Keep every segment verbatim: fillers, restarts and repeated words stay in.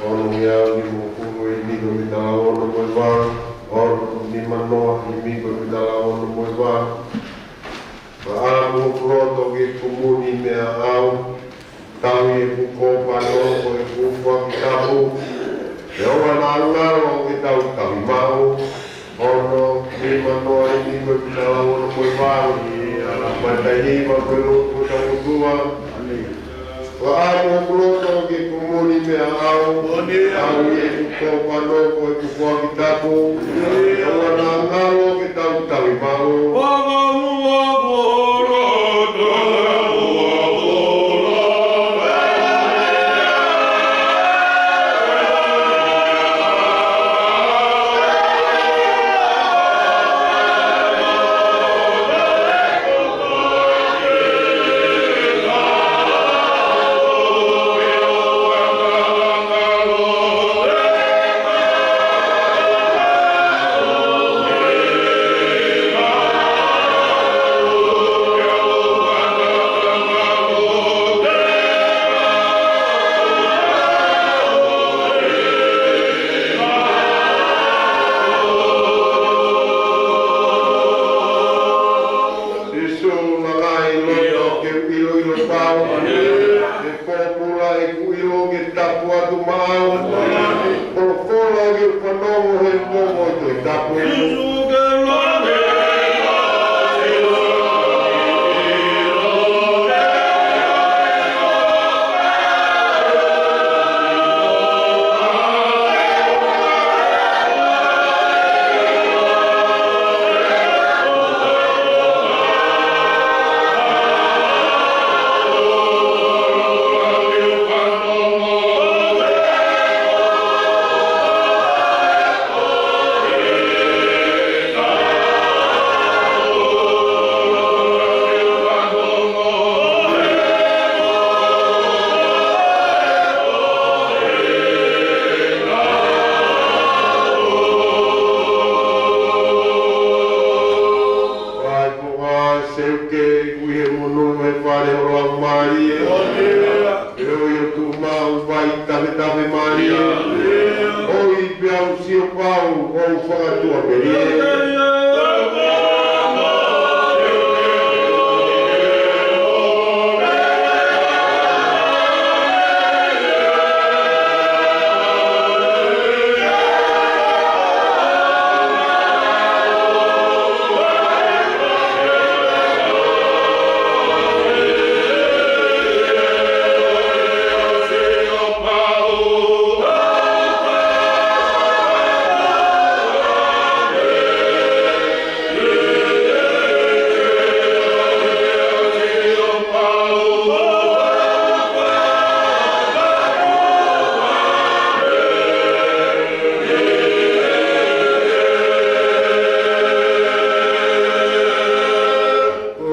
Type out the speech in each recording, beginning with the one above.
Ono ngeau nimangofulu ʻe nima mitala ono mo e valu, ono nimangofulu ʻe nima mitala ono mo e valu. Fakaʻamu hoku loto ke kumuni meʻaʻau, tauhi ʻeku kōpano ko ʻeku foaki tapu, ʻe ʻoua naʻa ngalo ke tau tauhi maʻu. Ono nimangofulu ʻe nima mitala ono mo e valu, ʻa e matahiva mo e lotu ʻo e tautua. Fakaʻamu hoku loto ke kumuni meʻaʻau, tauhi ʻeku kōpano ko ʻeku foaki tapu, ʻe ʻoua naʻa ngalo ke tau tauhi maʻu.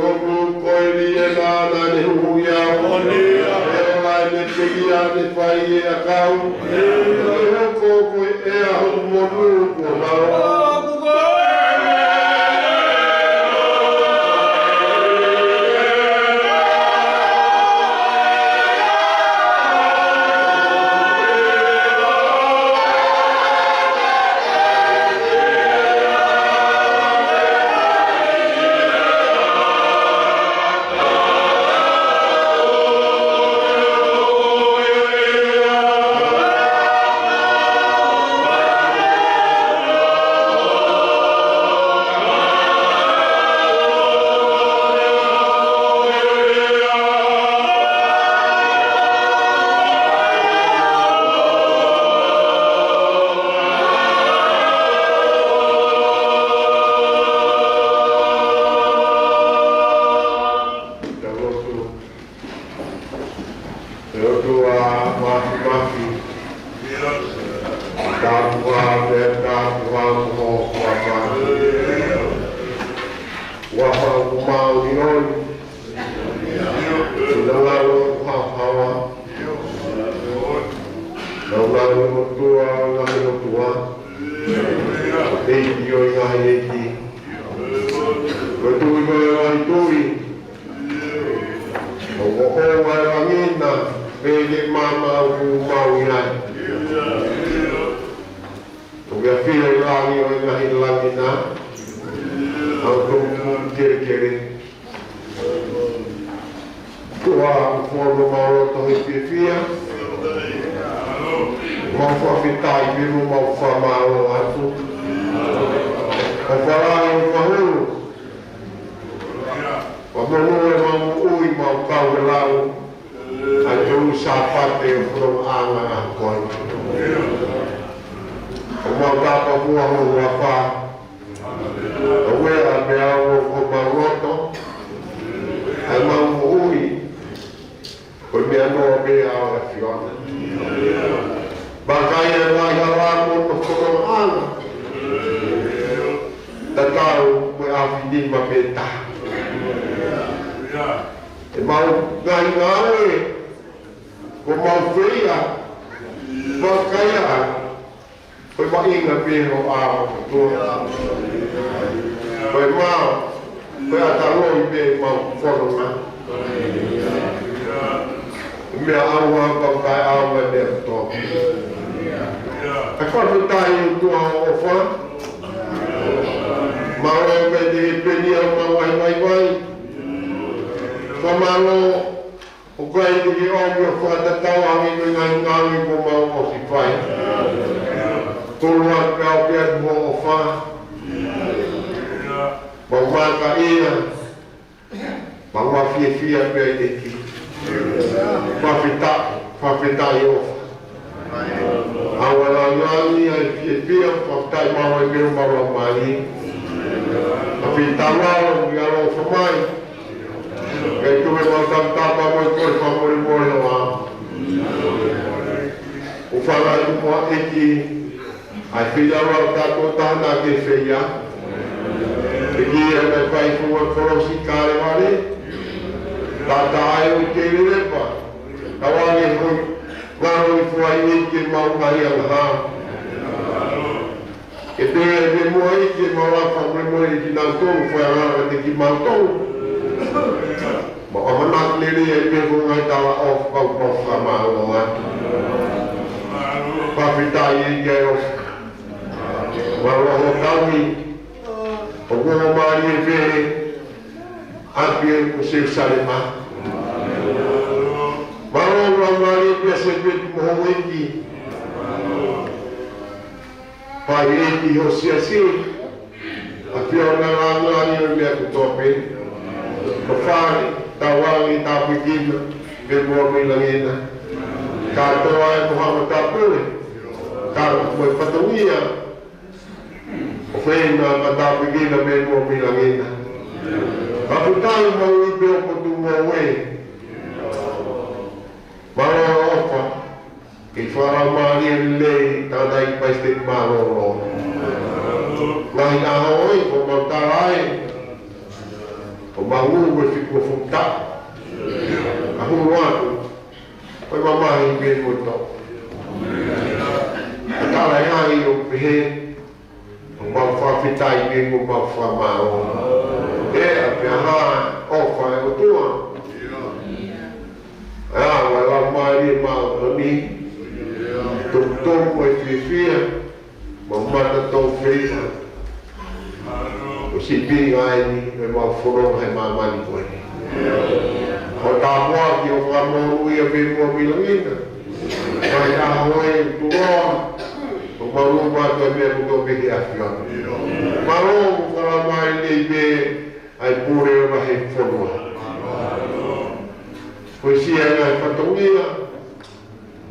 ʻOku ko e lie naʻa ne huhuʻi au. ʻE ola ʻene pekia ne fai e ʻakau. ʻE hoko ko e ʻea hoku monū kuo malu. ʻE ʻOtua Māfimafi, tāpuhā pea tāpuhā mo ho huafa. Huafa ʻoku māʻoniʻoni, ʻi he ngāue ʻoku haohaoa. Naʻa nau ʻOtua ʻo e ngaahi ʻotua, ʻEiki ʻo e ngaahi ʻeiki. Ko e Tuʻi ʻo e ngaahi tuʻi. ʻOku ʻoʻou ʻa e langi na, pea mo e māmani ʻoku mau ʻi ai. ʻOku ke ʻafio ʻi he langi ʻo e ngaahi langi na, ʻa e toʻutupu kelekele. ʻOtua ʻoku fono mau loto he fiefia, mau fakafetaʻi pea mo mau fakamālō atu. ʻOfa lahi, ʻofa hulu, fakamonū ʻemau moʻui, mau kau he lau ʻa e tolu Sāpate ʻo e fonongaʻanga ko eni. ʻOku mau tāpuekina ho huafa, ʻo ueʻi pea mo homau loto, ʻa ʻemau moʻui, ko e meʻa noa pē ʻa e ʻAfiona. Vakai ʻa e ngaahi hala mo e fonongaʻanga, tatau mo e afi nima pē taha. ʻEmau ngaahi ngāue, ko ʻemau feia, vakai ʻa e ko e maʻuʻanga pē hoʻo ʻOtua. Ko e mā, ko e ʻata loi pē ʻemau fononga. Meʻa ʻauha pea ʻikai ʻauha meʻa kotoa. ʻE fakafetaʻi ʻOtua hoʻo ʻofa. Mālō pē te ke peni ʻa ʻemau vaivai. Fakamālō ʻoku ʻikai te ke ʻomi ʻo fakatatau ange ko e ngaahi ngāue kuo mau ʻosi fai. Koloa pē ʻa e pea mo e ʻofa. Mau maka ia. Mau fiefia pē ʻEiki. Fakafetaʻi, fakafetaʻi ʻofa. ʻAuangangi ʻa e fiefia, fakafetaʻi mau e meʻa mau lau mai. Fakafetaʻi mau ʻi ʻaloʻofa mai. Kei tuku ʻemau tautapa mo e kole fakamolemole ʻo ʻAlo. ʻOfa lahi mo e ʻEiki, ʻa e feiā ʻa e tangata naʻa ke feiā. ʻEiki ʻa e fai fua kolosi Kalevale. Tata ai ʻo ke lelepa. Ka ʻoku ʻi ai hoʻo ngaahi fua ʻEiki ke mau ngaahi angahala. Ke pehē ʻe he moʻui ke mau ʻofa mo e moʻui kinautolu, fai angahala kiate kimautolu. Mau ʻamanaki lelei ʻa e meʻa ko e ngaahi talaʻofa kuo mau fakamālō atu. Fakafetaʻi ʻEiki ʻa e ʻofa. Mālō hoʻo tauhi ʻo Kuo Mālie Pē ʻApi ʻo Selusalema. Mālō Kuo Mālie Pē ʻa Sepeti mo houʻeiki. Fai ʻEiki ho siasi, ʻAfiona Lāngilangi ʻo e meʻa kotoa pē. Ko e fale, tauange, tāpuekina, pea mo e meʻa langi na. Kātoa e mo haʻa matāpule, ka mo e fatongia ʻo fēfē naʻa matāpuekina pea mo e meʻa langi na. Ka putau mau i pē ʻo potu mo e. Mālō ʻofa, ke fakalaumālie lelei, tangataʻeiki palesiteni mālōlō. Ngaahi ʻaho ʻo e, ko mau tala ai, ko mau ngū ko e fiku futa. A hulu atu, ko e mamahi pē mo to. Ka tala ai ʻo pehē, ʻoku mau fakafetaʻi pea ʻoku mau fakamālō. ʻE, ʻa pea hā ʻofa ʻa e ʻOtua. ʻA, ʻa e Laumālie Māʻoniʻoni. Tomutomu ʻa e fiefia, mau mata tau feina. ʻO sipi ngai ni, ʻe mau fononga he māmani ko eni. ʻO tāpuaki ʻo fakamonūʻia pea mo e meʻa langi na. Mai ʻaho ʻo e tuʻa, ʻo mau luma atu e meʻa kotoa pē ki he ʻAfiona. Mālō ʻoku fakalaumālie lelei pē ʻa e pule ʻo e vahefonua. Ko e siʻi ngaahi fatongia,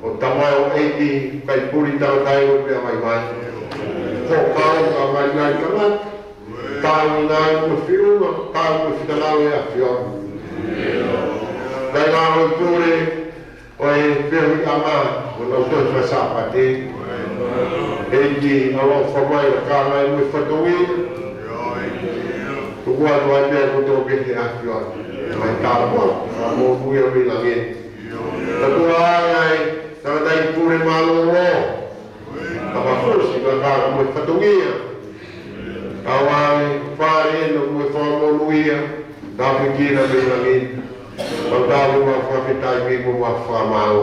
ʻo tamaioʻeiki, kai puli tangataʻeiki ʻo e meʻa vaivai. Ko e kau ka vaivai tangata, tau ngai mo e fiunga, tau mo e finangalo ʻo e ʻAfiona. Kai ngalo pule, ʻo e fehuʻi ʻanga, ʻo lau tohi fakasāpate. ʻEiki, ʻaloʻofa mai ʻa kāinga mo e fatongia. Tuku atu ʻa e meʻa kotoa pē ki he ʻAfiona. Mai tāpuaki, fakamonūʻia meʻa langi. Tapuaʻi ai, tangataʻeiki pule mālōlō. Ka mafusi, ka ka mo e fatongia. Ka wale, fale ʻena mo e fakamonūʻia. Tāpuekina meʻa langi. Mau tau mau fakafetaʻi pea ʻoku mau fakamālō.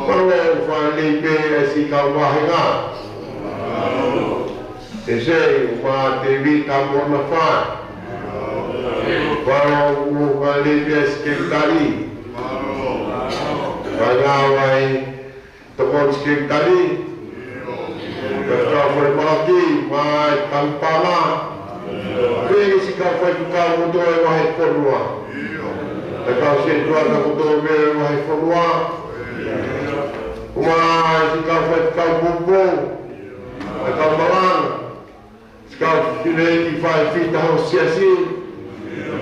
Mālō ʻoku fai lelei pē ʻa e siʻi kau vāhenga. ʻE Sei, ʻo ma Tēvita mo na fai. Mālō ʻoku fai lelei pē ʻa e sekelitali. Fai ngāue ai, tokoni sekelitali. Ka kau fai malaki, mai tampana. Pea ki he siʻi kau faifekau kotoa ʻo e vahefonua. Ka kau setuata kotoa pē ʻo e vahefonua. Kuo ʻomai siʻi kau faifekau poupou. Ka kau malanga. Siʻi kau fefine ʻi he fai fita ho siasi.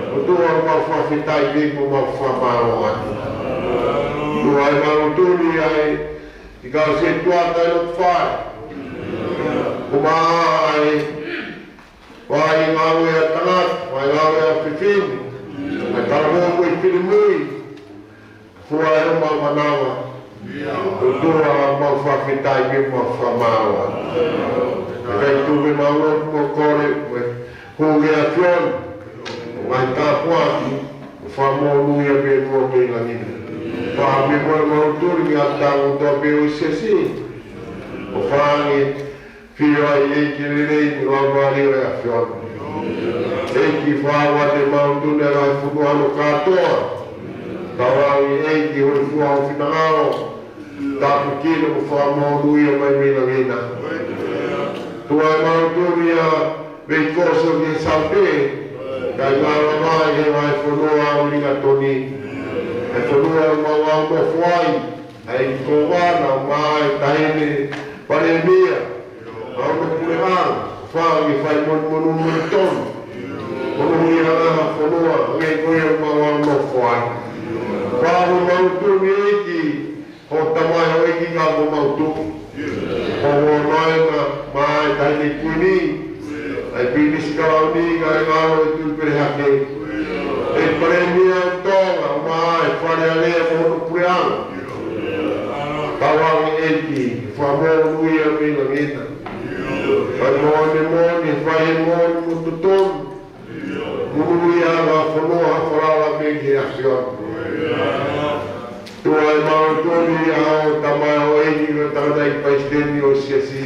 ʻOtua, mau fakafetaʻi pea ʻoku mau fakamālō atu. Tuʻa ʻi he mau tuli ai, siʻi kau setuata ʻi loto fale. Kuo ʻomai, fai ngāue ʻa e tangata, fai ngāue ʻa e fefine. Fai talavou mo e finemui. Fua e mau manava. ʻOtua, mau fakafetaʻi pea ʻoku mau fakamālō. Kae tuku ke mau lotu mo kole, mo e hū ki he ʻAfiona. ʻO ngaahi tāpuaki, ʻo fakamonūʻia pea ʻoku mau meʻa langi na. Fai pē mo e mau tuli ki he ʻapiako kotoa pē ʻo e siasi. ʻO fai ange, fio ai ʻEiki lelei mo e Laumālie ʻo e ʻAfiona. ʻEiki, fakaʻatā ʻemau tuna ʻa e vahefonua hono kātoa. Tauange ʻEiki holi fua ho finangalo. Tāpuekina mo fakamonūʻia mai meʻa langi na. Tuʻa ʻemau tuli ʻa Veikoso ki he Saute. Kae ngalo mai he vahefonua ʻo Lingatoni. He fonua ʻoku mau nofo ai. ʻA e kōvana, mai taʻahine palēmia, ʻa hono puleʻanga, fai, fai monumonu mo e tonu. Hono hianga ha fonua, ngai ko ia mau nofo ai. Fai mo mau tuli ʻEiki, ho tamaioʻeiki ka ko mau tuʻu. Ko hono ʻaina, mai taʻahine kuini, ʻa e Pilinisi Kalauni, kae ngalo e Tuʻi Pelehake. ʻE palēmia ʻo Tonga, mai Fale Alea mo hono puleʻanga. Tauange ʻEiki, fakamonūʻia meʻa langi na. Fai moʻoni moʻoni, fai moʻoni mo totonu. Monūʻia ʻa e fonua, falala pē ki he ʻAfiona. Tuʻa ʻemau tuli ʻa ho tamaioʻeiki ko e tangataʻeiki palesiteni ʻo e siasi.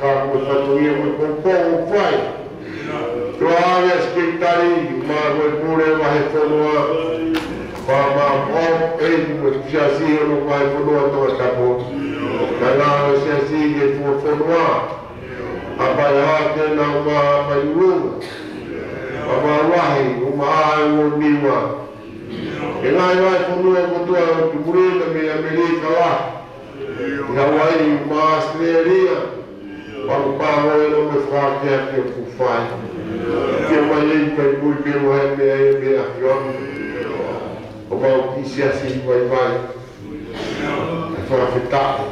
ka ko e fatongia mo e poupou ʻoku fai. Tuʻa ʻa e Sekelitali, mo e pule vahefonua, pea mo e ʻEiki Siasi ʻo e vahefonua Tongatapu. Kae ngāue siasi ki he fuofua fonua. Haʻapai Hahake, Naʻumaʻa, Haʻapai ʻUlunga, Vavaʻu Lahi, Umaʻā, Uo Niua. ʻE ngaahi vahefonua kotoa ʻo Tumurina mei ʻAmelika Lahi, ʻi Hauaiʻi, mo ʻAositelēlia, pea mo e pāhono mo e fakaakeake ʻoku fai. Ke ʻomai ʻEiki ʻa e pui pē mo e meʻa ʻe meʻa ʻAfiona. ʻOmai ki he siasi vaivai. ʻE fakafetaʻi.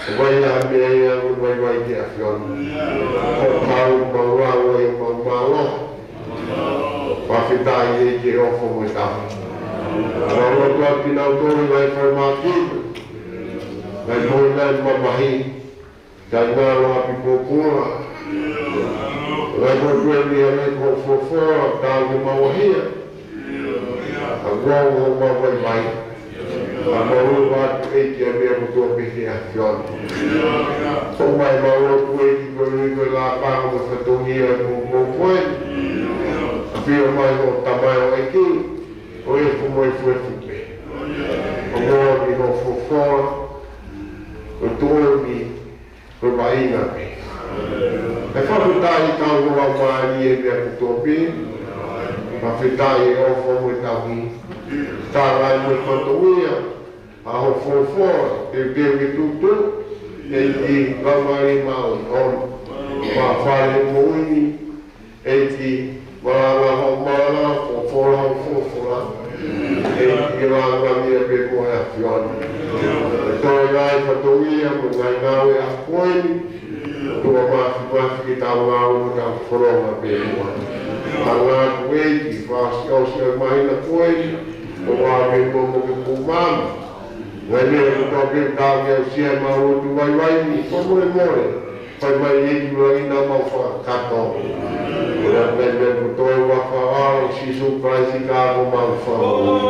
ʻOmai ʻa e meʻa ia ʻoku vaivai ki he ʻAfiona. Ko e kau mau lau ai ʻemau mālō. Fakafetaʻi ʻEiki ʻi he ʻofa mo e taha. Mau lotu atu kinautolu ʻi he ngaahi falemahaki, ngaahi moʻui, ngaahi mamahi, kaungā ʻapi pōpula, ngaahi motuʻa ni ʻa e ngaahi kau fuofua, tau ke mau ʻaʻahi. ʻA kuo mau vaivai. ʻA mau lotu atu ʻEiki ʻa e meʻa kotoa pē ki he ʻAfiona. ʻOmai ʻemau lotu ʻEiki koeʻuhi ko e lāpanga mo e fatongia ʻo e poupou ko eni. ʻAfio mai hoʻo tamaioʻeiki, ʻo e fuʻu mo e fuefu pē. ʻO moʻoni hoʻo fuofua, ʻo tō ni ko e vaʻinga pē. ʻE fakafetaʻi kau ʻo lau mālie meʻa kotoa pē. Fakafetaʻi ʻi he ʻofa mo e tauhi. Tānaki mo e fatongia ʻa hoʻo fuofua, teuteu ke tuʻutuʻu, ʻEiki, Laumālie Māʻoniʻoni. Pea fale moʻui ni, ʻEiki, malanga hoʻo malanga, folofola hoʻo folofola. ʻEiki, ke lāngilangiʻia pē koe ʻAfiona. ʻE toe ngaahi fatongia mo e ngaahi ngāue ʻa ko eni, tuʻa māfimafi ke tau ngāue mo tau fononga pē muʻa. Hanga atu ʻEiki, fakaʻosiʻosi ʻa e māhina ko eni, ʻo ʻave muʻa mo ke pumama. Ngaahi meʻa kotoa pē tau ke aʻusia ʻemau lotu vaivai ni, fakamolemole. Fai mai ʻEiki ʻulangi naʻa mau fakakakato. Ko e ngaahi meʻa kotoa ʻoku mau fakaʻalu ʻia Sīsū Kalaisi ko homau Fakamoʻui.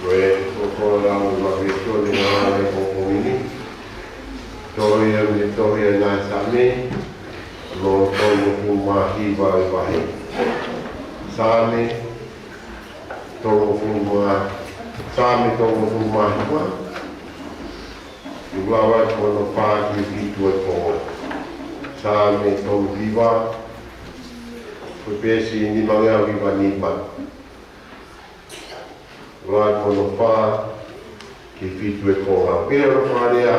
Ko e folofola ʻa e ʻAfiona ʻi he pongipongi ni. Tohi ʻa e, tohi ʻa e Saame, hono tolungofulu mā hiva ʻo e vahe. Saame tolungofulu mā, Saame tolungofulu mā hiva. ʻOku lava atu hono fā ki he fitu ʻo e konga. Saame tolu hiva, ko e peesi nimangeau hiva nima. Lava atu hono fā ki he fitu ʻo e konga. Pea ʻoku fakalea,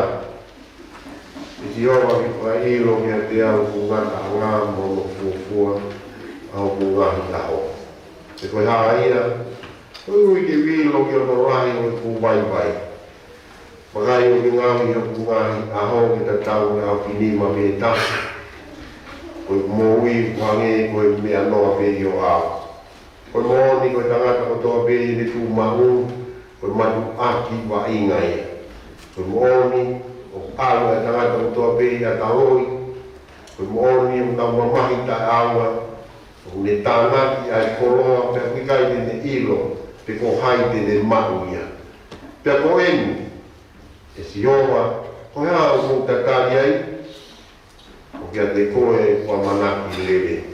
ʻE Sihova, ke fakaʻilo kiate au hoku ngataʻanga mo hono fuofua ʻa hoku ngaahi ʻaho. He ko e hā ia ʻoku ui ke u ʻilo ki hono lahi ʻo hoku vaivai? Vakai, ʻoku ke ngaohi hoku ngaahi ʻaho ke tatau mo e ʻaofinima pē taha. Ko Ko e moʻui ʻoku hangē ko e meʻa noa pē ʻi ho ʻao. Ko e moʻoni ko e tangata kotoa pē ʻi heʻene tuʻu maʻu, ko e matuʻaki vaʻinga ia. Ko e moʻoni ʻoku ʻalu ʻa e tangata kotoa pē ʻi ʻata loi. Ko e moʻoni ʻoku tau mamahi taʻeʻaonga, ʻoku ne tānaki ʻa e koloa pea ʻoku ʻikai te ne ʻilo pe ko hai te ne maʻu ia. Pea ko eni, ʻe Sihova, ko e hā ʻoku ou tatali ai? ʻOku ʻiate koe ʻo ʻamanaki lelei.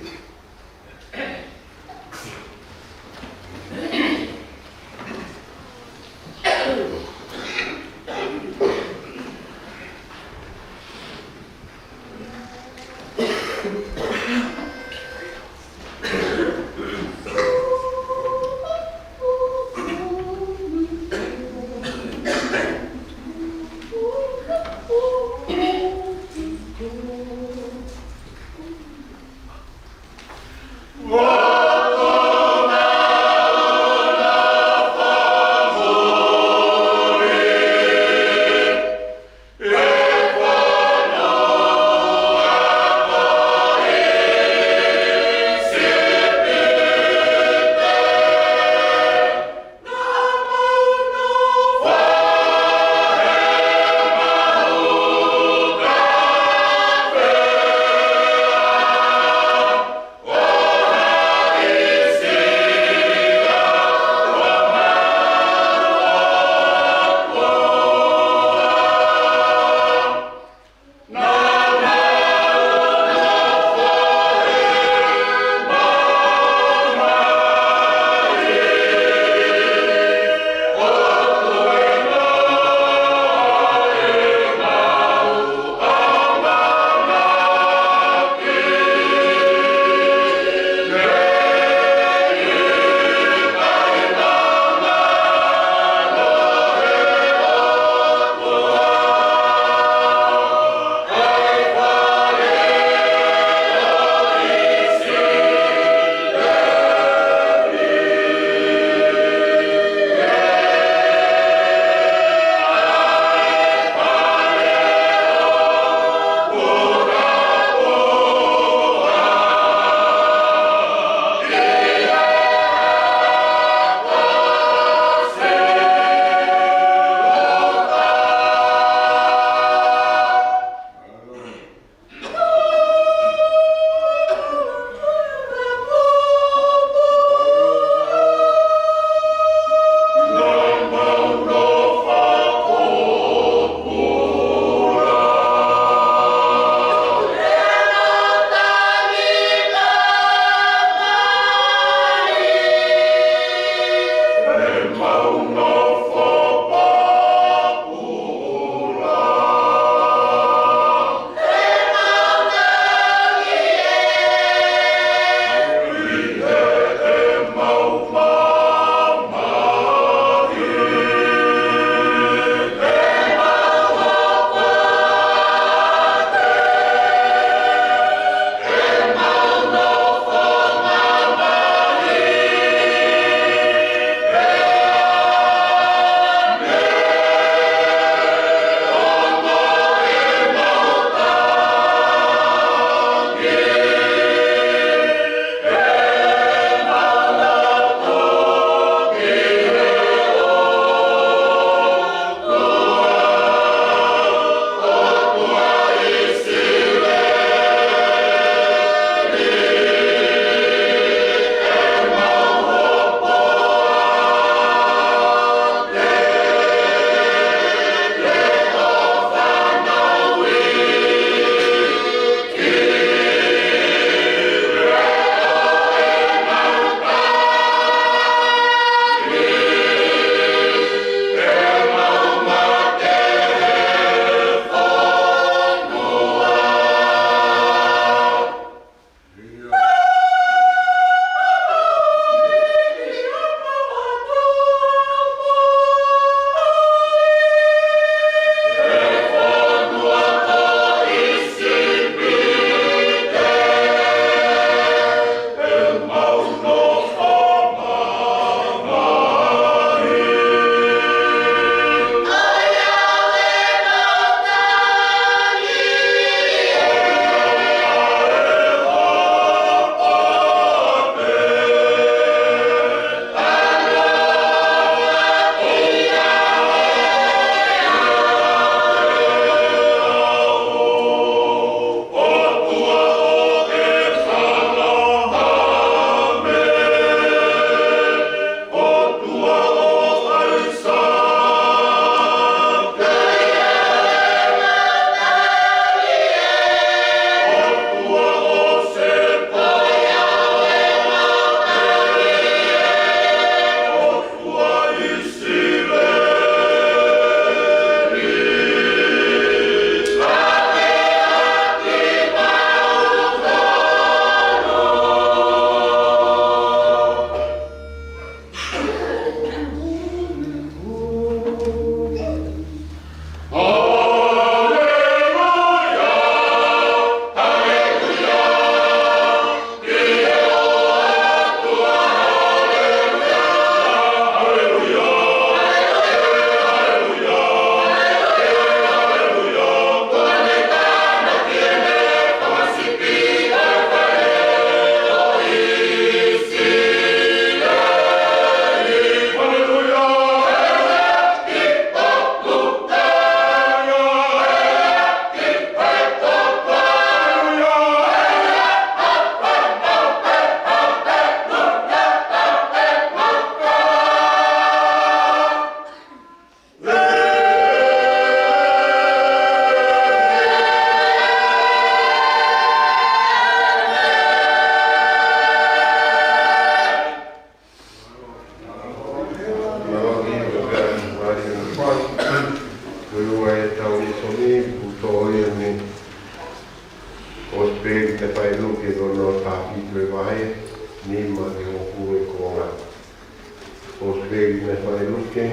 Keli mei Faʻē Luke,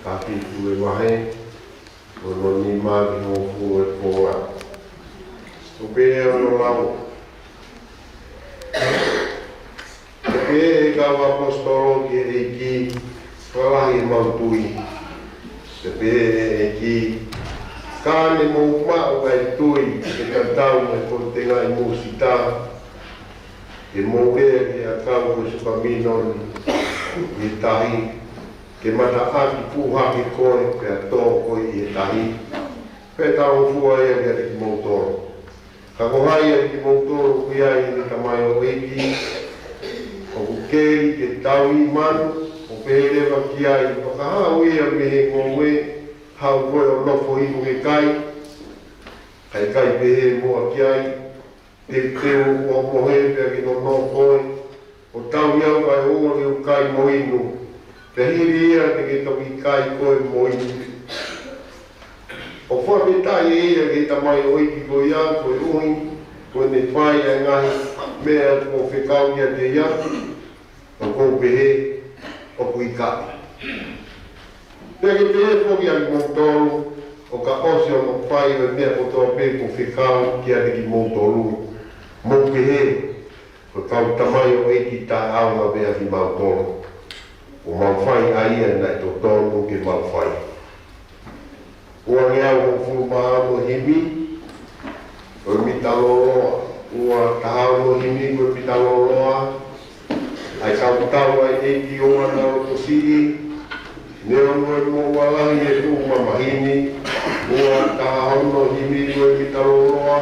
kapitulu ʻe vahe, hono nima ki hono hongofulu ʻe konga. ʻOku pehē hono lau: Pea pehē ʻe he kau ʻaposetolo ki he ʻEiki, Fakalahi ʻemau tui. Pea pehē ʻe he ʻEiki, Ka ne mou maʻu ʻa e tui ke tatau mo e foʻi tengaʻi musita, ke mou lea ki he ʻakau ko e sukamino ni ki he tahi, Ke mataʻaki puʻu hake koe, pea tō koe ʻi he tahi, pea talangofua ia kiate kimoutolu. Ka ko hai ʻiate kimoutolu ʻoku ʻi ai ʻene tamaioʻeiki ʻoku keli ke tauhi manu, ʻo pehē leva ki ai, Fakahā ia mei he ngoue, haʻu koe ʻo nofo hifo ke kai? Ka ʻikai pehē muʻa ki ai, Teuteu hoʻo mohe pea ke nonoʻo koe, ʻo tauhi au kae ʻoua ke u kai mo inu, pea hili ia te ke toki kai koe mo inu. ʻOku fakafetaʻi ʻe ia ki he tamaioʻeiki ko ia, koeʻuhi ko ʻene fai ʻa e ngaahi meʻa kuo fekau kiate ia. ʻOku ou pehē, ʻoku ʻikai. Pea ke pehē foki ʻa kimoutolu, ʻo ka ʻosi hono fai ʻo e meʻa kotoa pē kuo fekau kiate kimoutolu, mou pehē, Ko e kau tamaioʻeiki taʻeʻaonga pē ʻa kimautolu, ʻoku mau fai ʻa ia naʻe totonu ke mau fai. Ua ngeau hongofulu mā ono himi, ko e mita lōloa. Ua taha ono himi, ko e mita lōloa. ʻA e kau tau ʻa e ʻEiki ʻoua naʻa loto siʻi, neongo ʻe moʻua lahi ʻi he tuʻu mamahi ni. Ua taha ono himi, ko e mita lōloa.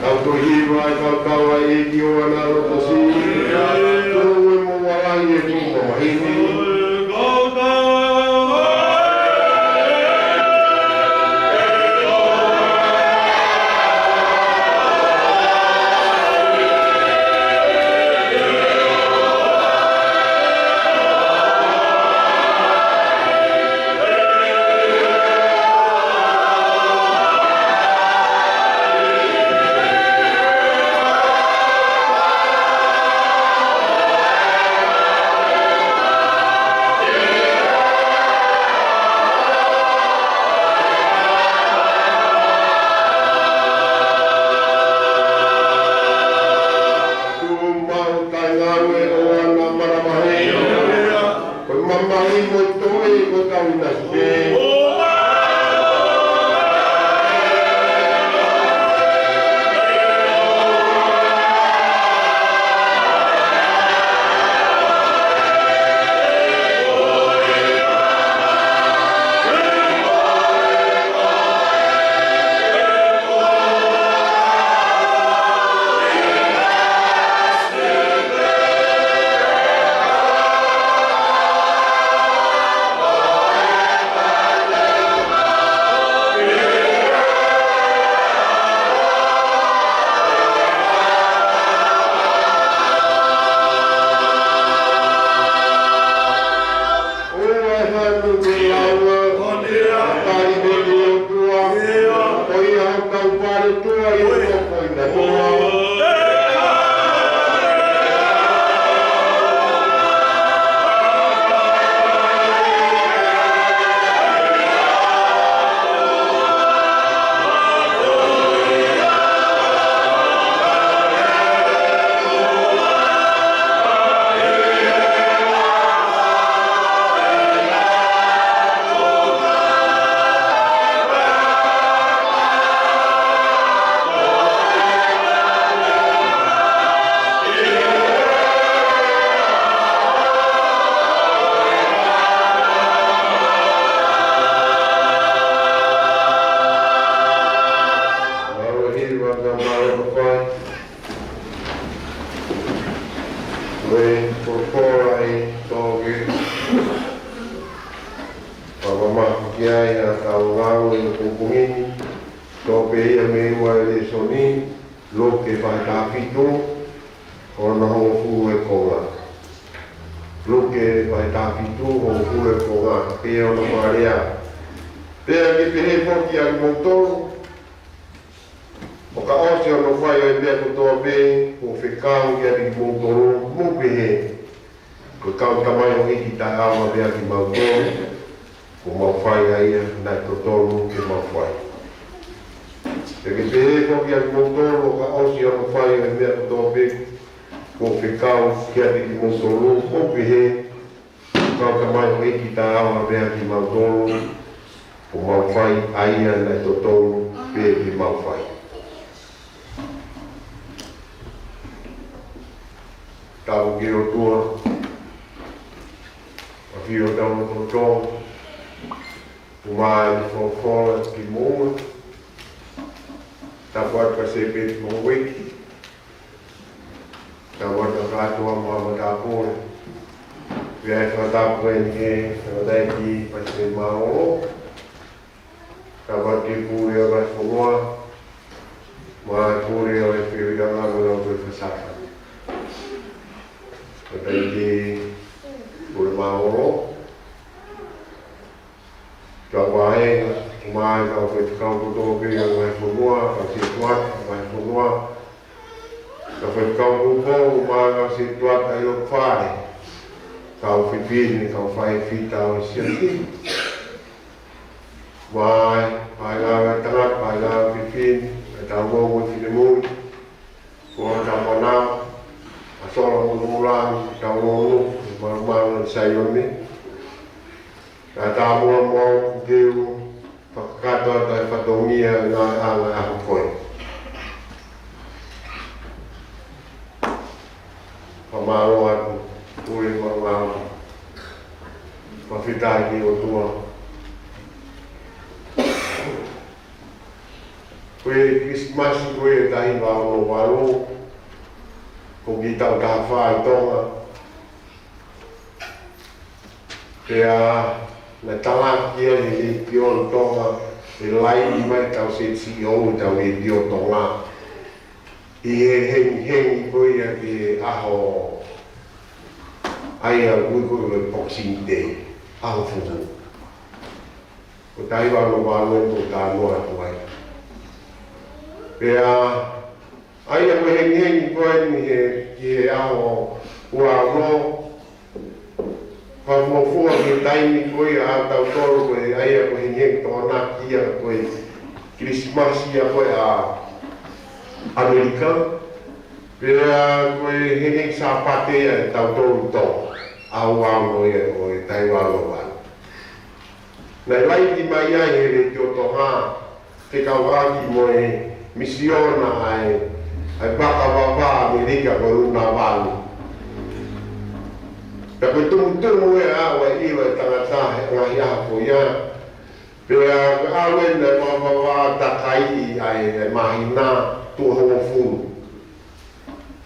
Kau toe hiva, ʻa e kau tau ʻa e ʻEiki ʻoua naʻa loto siʻi, neongo ʻe moʻua lahi ʻi he tuʻu mamahi ni. Tuʻu maʻu taʻengāue ʻoua naʻa malamahe. Ko e mamahi mo e toʻe ko e tau ʻinasi pē. ʻOua ʻe hanu ke aua, tali mei he ʻOtua, ko ia ʻoku tau pale tua ʻi he toko ina tua. Mālō e hiva, ka mālō e fai. Ko e folofola ʻe toki fakamamafa ki ai ʻetau ngāue ʻi he pongipongi ni, toʻo pē ia mei he ua e lēsoni, Luke vahe taha fitu, hono hongofulu ʻe konga. Luke vahe taha fitu, hongofulu ʻe konga, pea ʻoku fakalea: Pea ke pehē foki ʻa kimoutolu, ʻo ka ʻosi hono fai ʻo e meʻa kotoa pē kuo fekau kiate kimoutolu, mou pehē, Ko e kau tamaioʻeiki taʻeʻaonga pē ʻa kimautolu, kuo mau fai ʻa ia naʻe totonu ke mau fai. Pea ke pehē foki ʻa kimoutolu ʻoka ʻosi hono fai ʻa e meʻa kotoa pē kuo fekau kiate kimoutolu, ʻo pehē, kau tamaioʻeiki taʻeʻaonga pē ʻa kimautolu, kuo mau fai ʻa ia naʻe totonu pē ke mau fai. Tapu ki he ʻOtua, ʻafio ʻi hotau lotolotonga, ʻumaʻā ʻene folofola ki muʻa. Tapu atu ki he sēpeni mo e uike. Tapu atu ki he kātoa mo e matāpule. Pea ʻe fakatapu eni ki he tangataʻeiki Palesiteni Mālōlō. Tapu atu ki he pule ʻo e vahefonua, mo e pule ʻo e feohiʻanga mo e ngaahi fakasafa. Tangataʻeiki Pule Mālōlō, kau vāhenga, ʻumaʻā e kau faifekau kotoa pē ʻo e vahefonua, kau sētuata ʻo e vahefonua, kau faifekau kuo pau, ʻumaʻā e kau sētuata ʻi loto fale, kau fefine, kau faifekau ʻo e siasi. Mai, mai ngaahi tangata, mai ngaahi fefine, ʻetau ongo finemui, ko ʻetau fānau, ʻa Sola mo Nōlangi, ʻetau ongo, malumalu ʻo Saione. Kae ʻatā muʻa mo au ke u fakakakato atu e fatongia ʻo e ngaahi ʻaho ko ē. Fakamālō atu, Pule Mālōlō. Fakafetaʻi ki he ʻOtua. Ko e Kilisimasi ko ē taha hiva ono valu, ko e kiʻi taʻu taha fā ʻi Tonga. Pea naʻe talaki ia ʻe he Letiō Tonga, ʻe laini mai ʻetau sētesi ʻo ʻetau Letiō Tonga ʻi he hengihengi ko ia ki he ʻaho ʻa ia ʻoku ui ko e Boxing Day, ʻaho fuhu. Ko e taha hiva ono valu eni ʻoku ou talanoa atu ai. Pea ʻa ia ko e hengihengi ko eni he, ki he ʻaho ua ono, fakafuofua ki he taimi ko ia ʻa tautolu ko e, ʻa ia ko e hengihengi Tokonaki ia ko e Kilisimasi ia ko ē ʻa ʻAmelika. Pea ko e hengihengi Sāpate ia ʻa tautolu ʻi Tonga, ʻaho ua ono ia ʻo e taha hiva ono valu. Naʻe laini mai ai ʻe he Letiō Tonga, fekauʻaki mo e misiona ʻa e, ʻa e vakavava ʻAmelika ko e Luna Valu. Pea ko e tumutumu ia ʻa e ʻilo ʻa e tangata he ngaahi ʻaho ko ia. Pea ko e ʻalu eni ʻa e vakavava ʻo takai ʻa e, ʻa e māhina tuʻo hongofulu.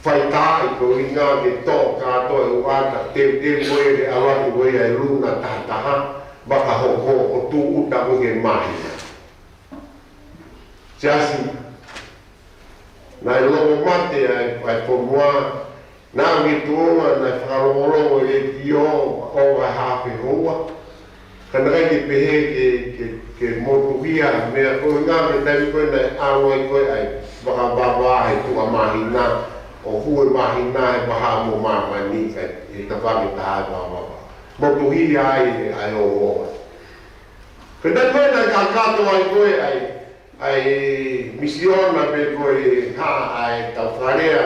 Fai tā ʻi ko e ʻuhinga ke tō kātoa e ʻuʻata, teuteu ko ē ke ʻalu atu ko ē ʻa e luna tahataha, fakahoko ʻo tūʻuta ko ē ki he māhina. Siasi, naʻe longo mate ʻa e, ʻa e fonua, naʻa ke tuonga, naʻe fakalongolongo e Letiō, ʻo e haafe houa. Ka naʻe ʻikai ke pehē ke, ke, ke motuhia, meʻa ko e ʻuhinga he taimi ko ē naʻe ʻalu ai ko ē ʻa e vakavava he tuʻamāhina, ʻo hū e māhina he vahaʻa mo māmani, kae, ʻe tafaʻaki taha e vakavava. Motuhia ai ʻa e ongo. Ko e taimi ko ē naʻe kakato ai ko ē ʻa e, ʻa e misiona pe ko e hā ʻa e tau fakalea,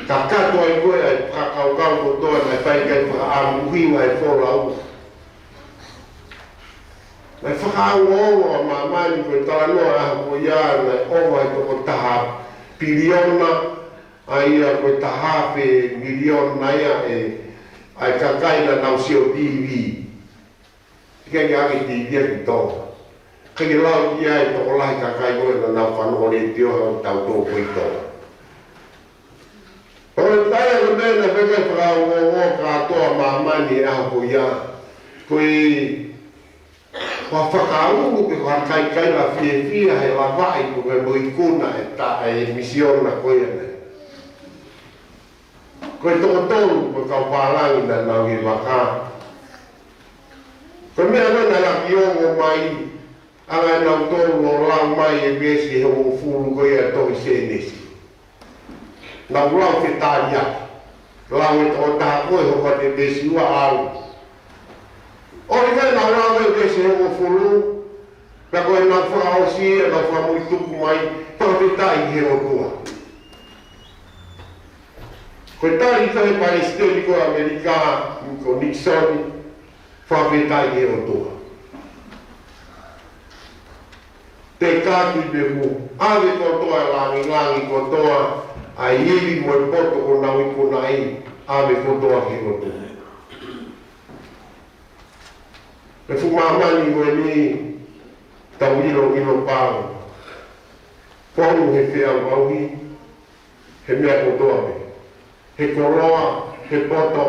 kakato ai ko ē ʻa e fakakaukau kotoa naʻe fai ki ai fakaʻamu ʻuhinga e folau. Naʻe fakaongoongo ʻa māmani ko e talanoa ʻaho ko ia naʻe ʻova he toko taha piliona, ʻa ia ko e taha afe miliona ia ʻe, ʻa e kakai naʻa nau sio T V. ʻIkai ke ʻi ai ha T V ia ʻi Tonga. ʻIkai ke lau ki ai e tokolahi kakai ko ē naʻa nau fanongo Letiō ʻa tautolu ko ē ʻi Tonga. Pea ko e taimi ko ē naʻe fai ai e fakaongoongo kātoa ʻa māmani he ʻaho ko ia, ko e, ko e fakaulu pe ko e kaikaila fiefia he lavaʻi ko ē mo e ikuna e ta-, e misiona ko ia naʻe. Ko e toko tolu ko e kau pālangi naʻa nau ʻi he vaka. Ko e meʻa naʻe lava ke ongo mai, ʻa ia naʻa nau tolu ʻo lau mai e veesi ʻe hongofulu ko ia ʻo e tohi Sēnesi. Naʻa nau lau ke tali atu. Lau e toko taha ko ē, hoko atu e veesi ua ʻalu. ʻOku ʻi ai ʻenau lave ʻi he veesi hongofulu, pea ko ʻenau fakaʻosi ʻenau fakamuimuituku mai, fakafetaʻi ki he ʻOtua. Ko e tali ʻa e palesiteni ko ē ʻAmelika, ko Nikisoni, fakafetaʻi ki he ʻOtua. Te kaki pe mu, ʻave kotoa e langilangi kotoa, ʻa e ivi mo e poto kuo nau ikunaʻi, ʻave kotoa ki he ʻOtua. Pea fuʻu māmani ko eni, tau ʻiloʻilo pau. Fonu he feʻauʻauhi, he meʻa kotoa pē. He koloa, he poto.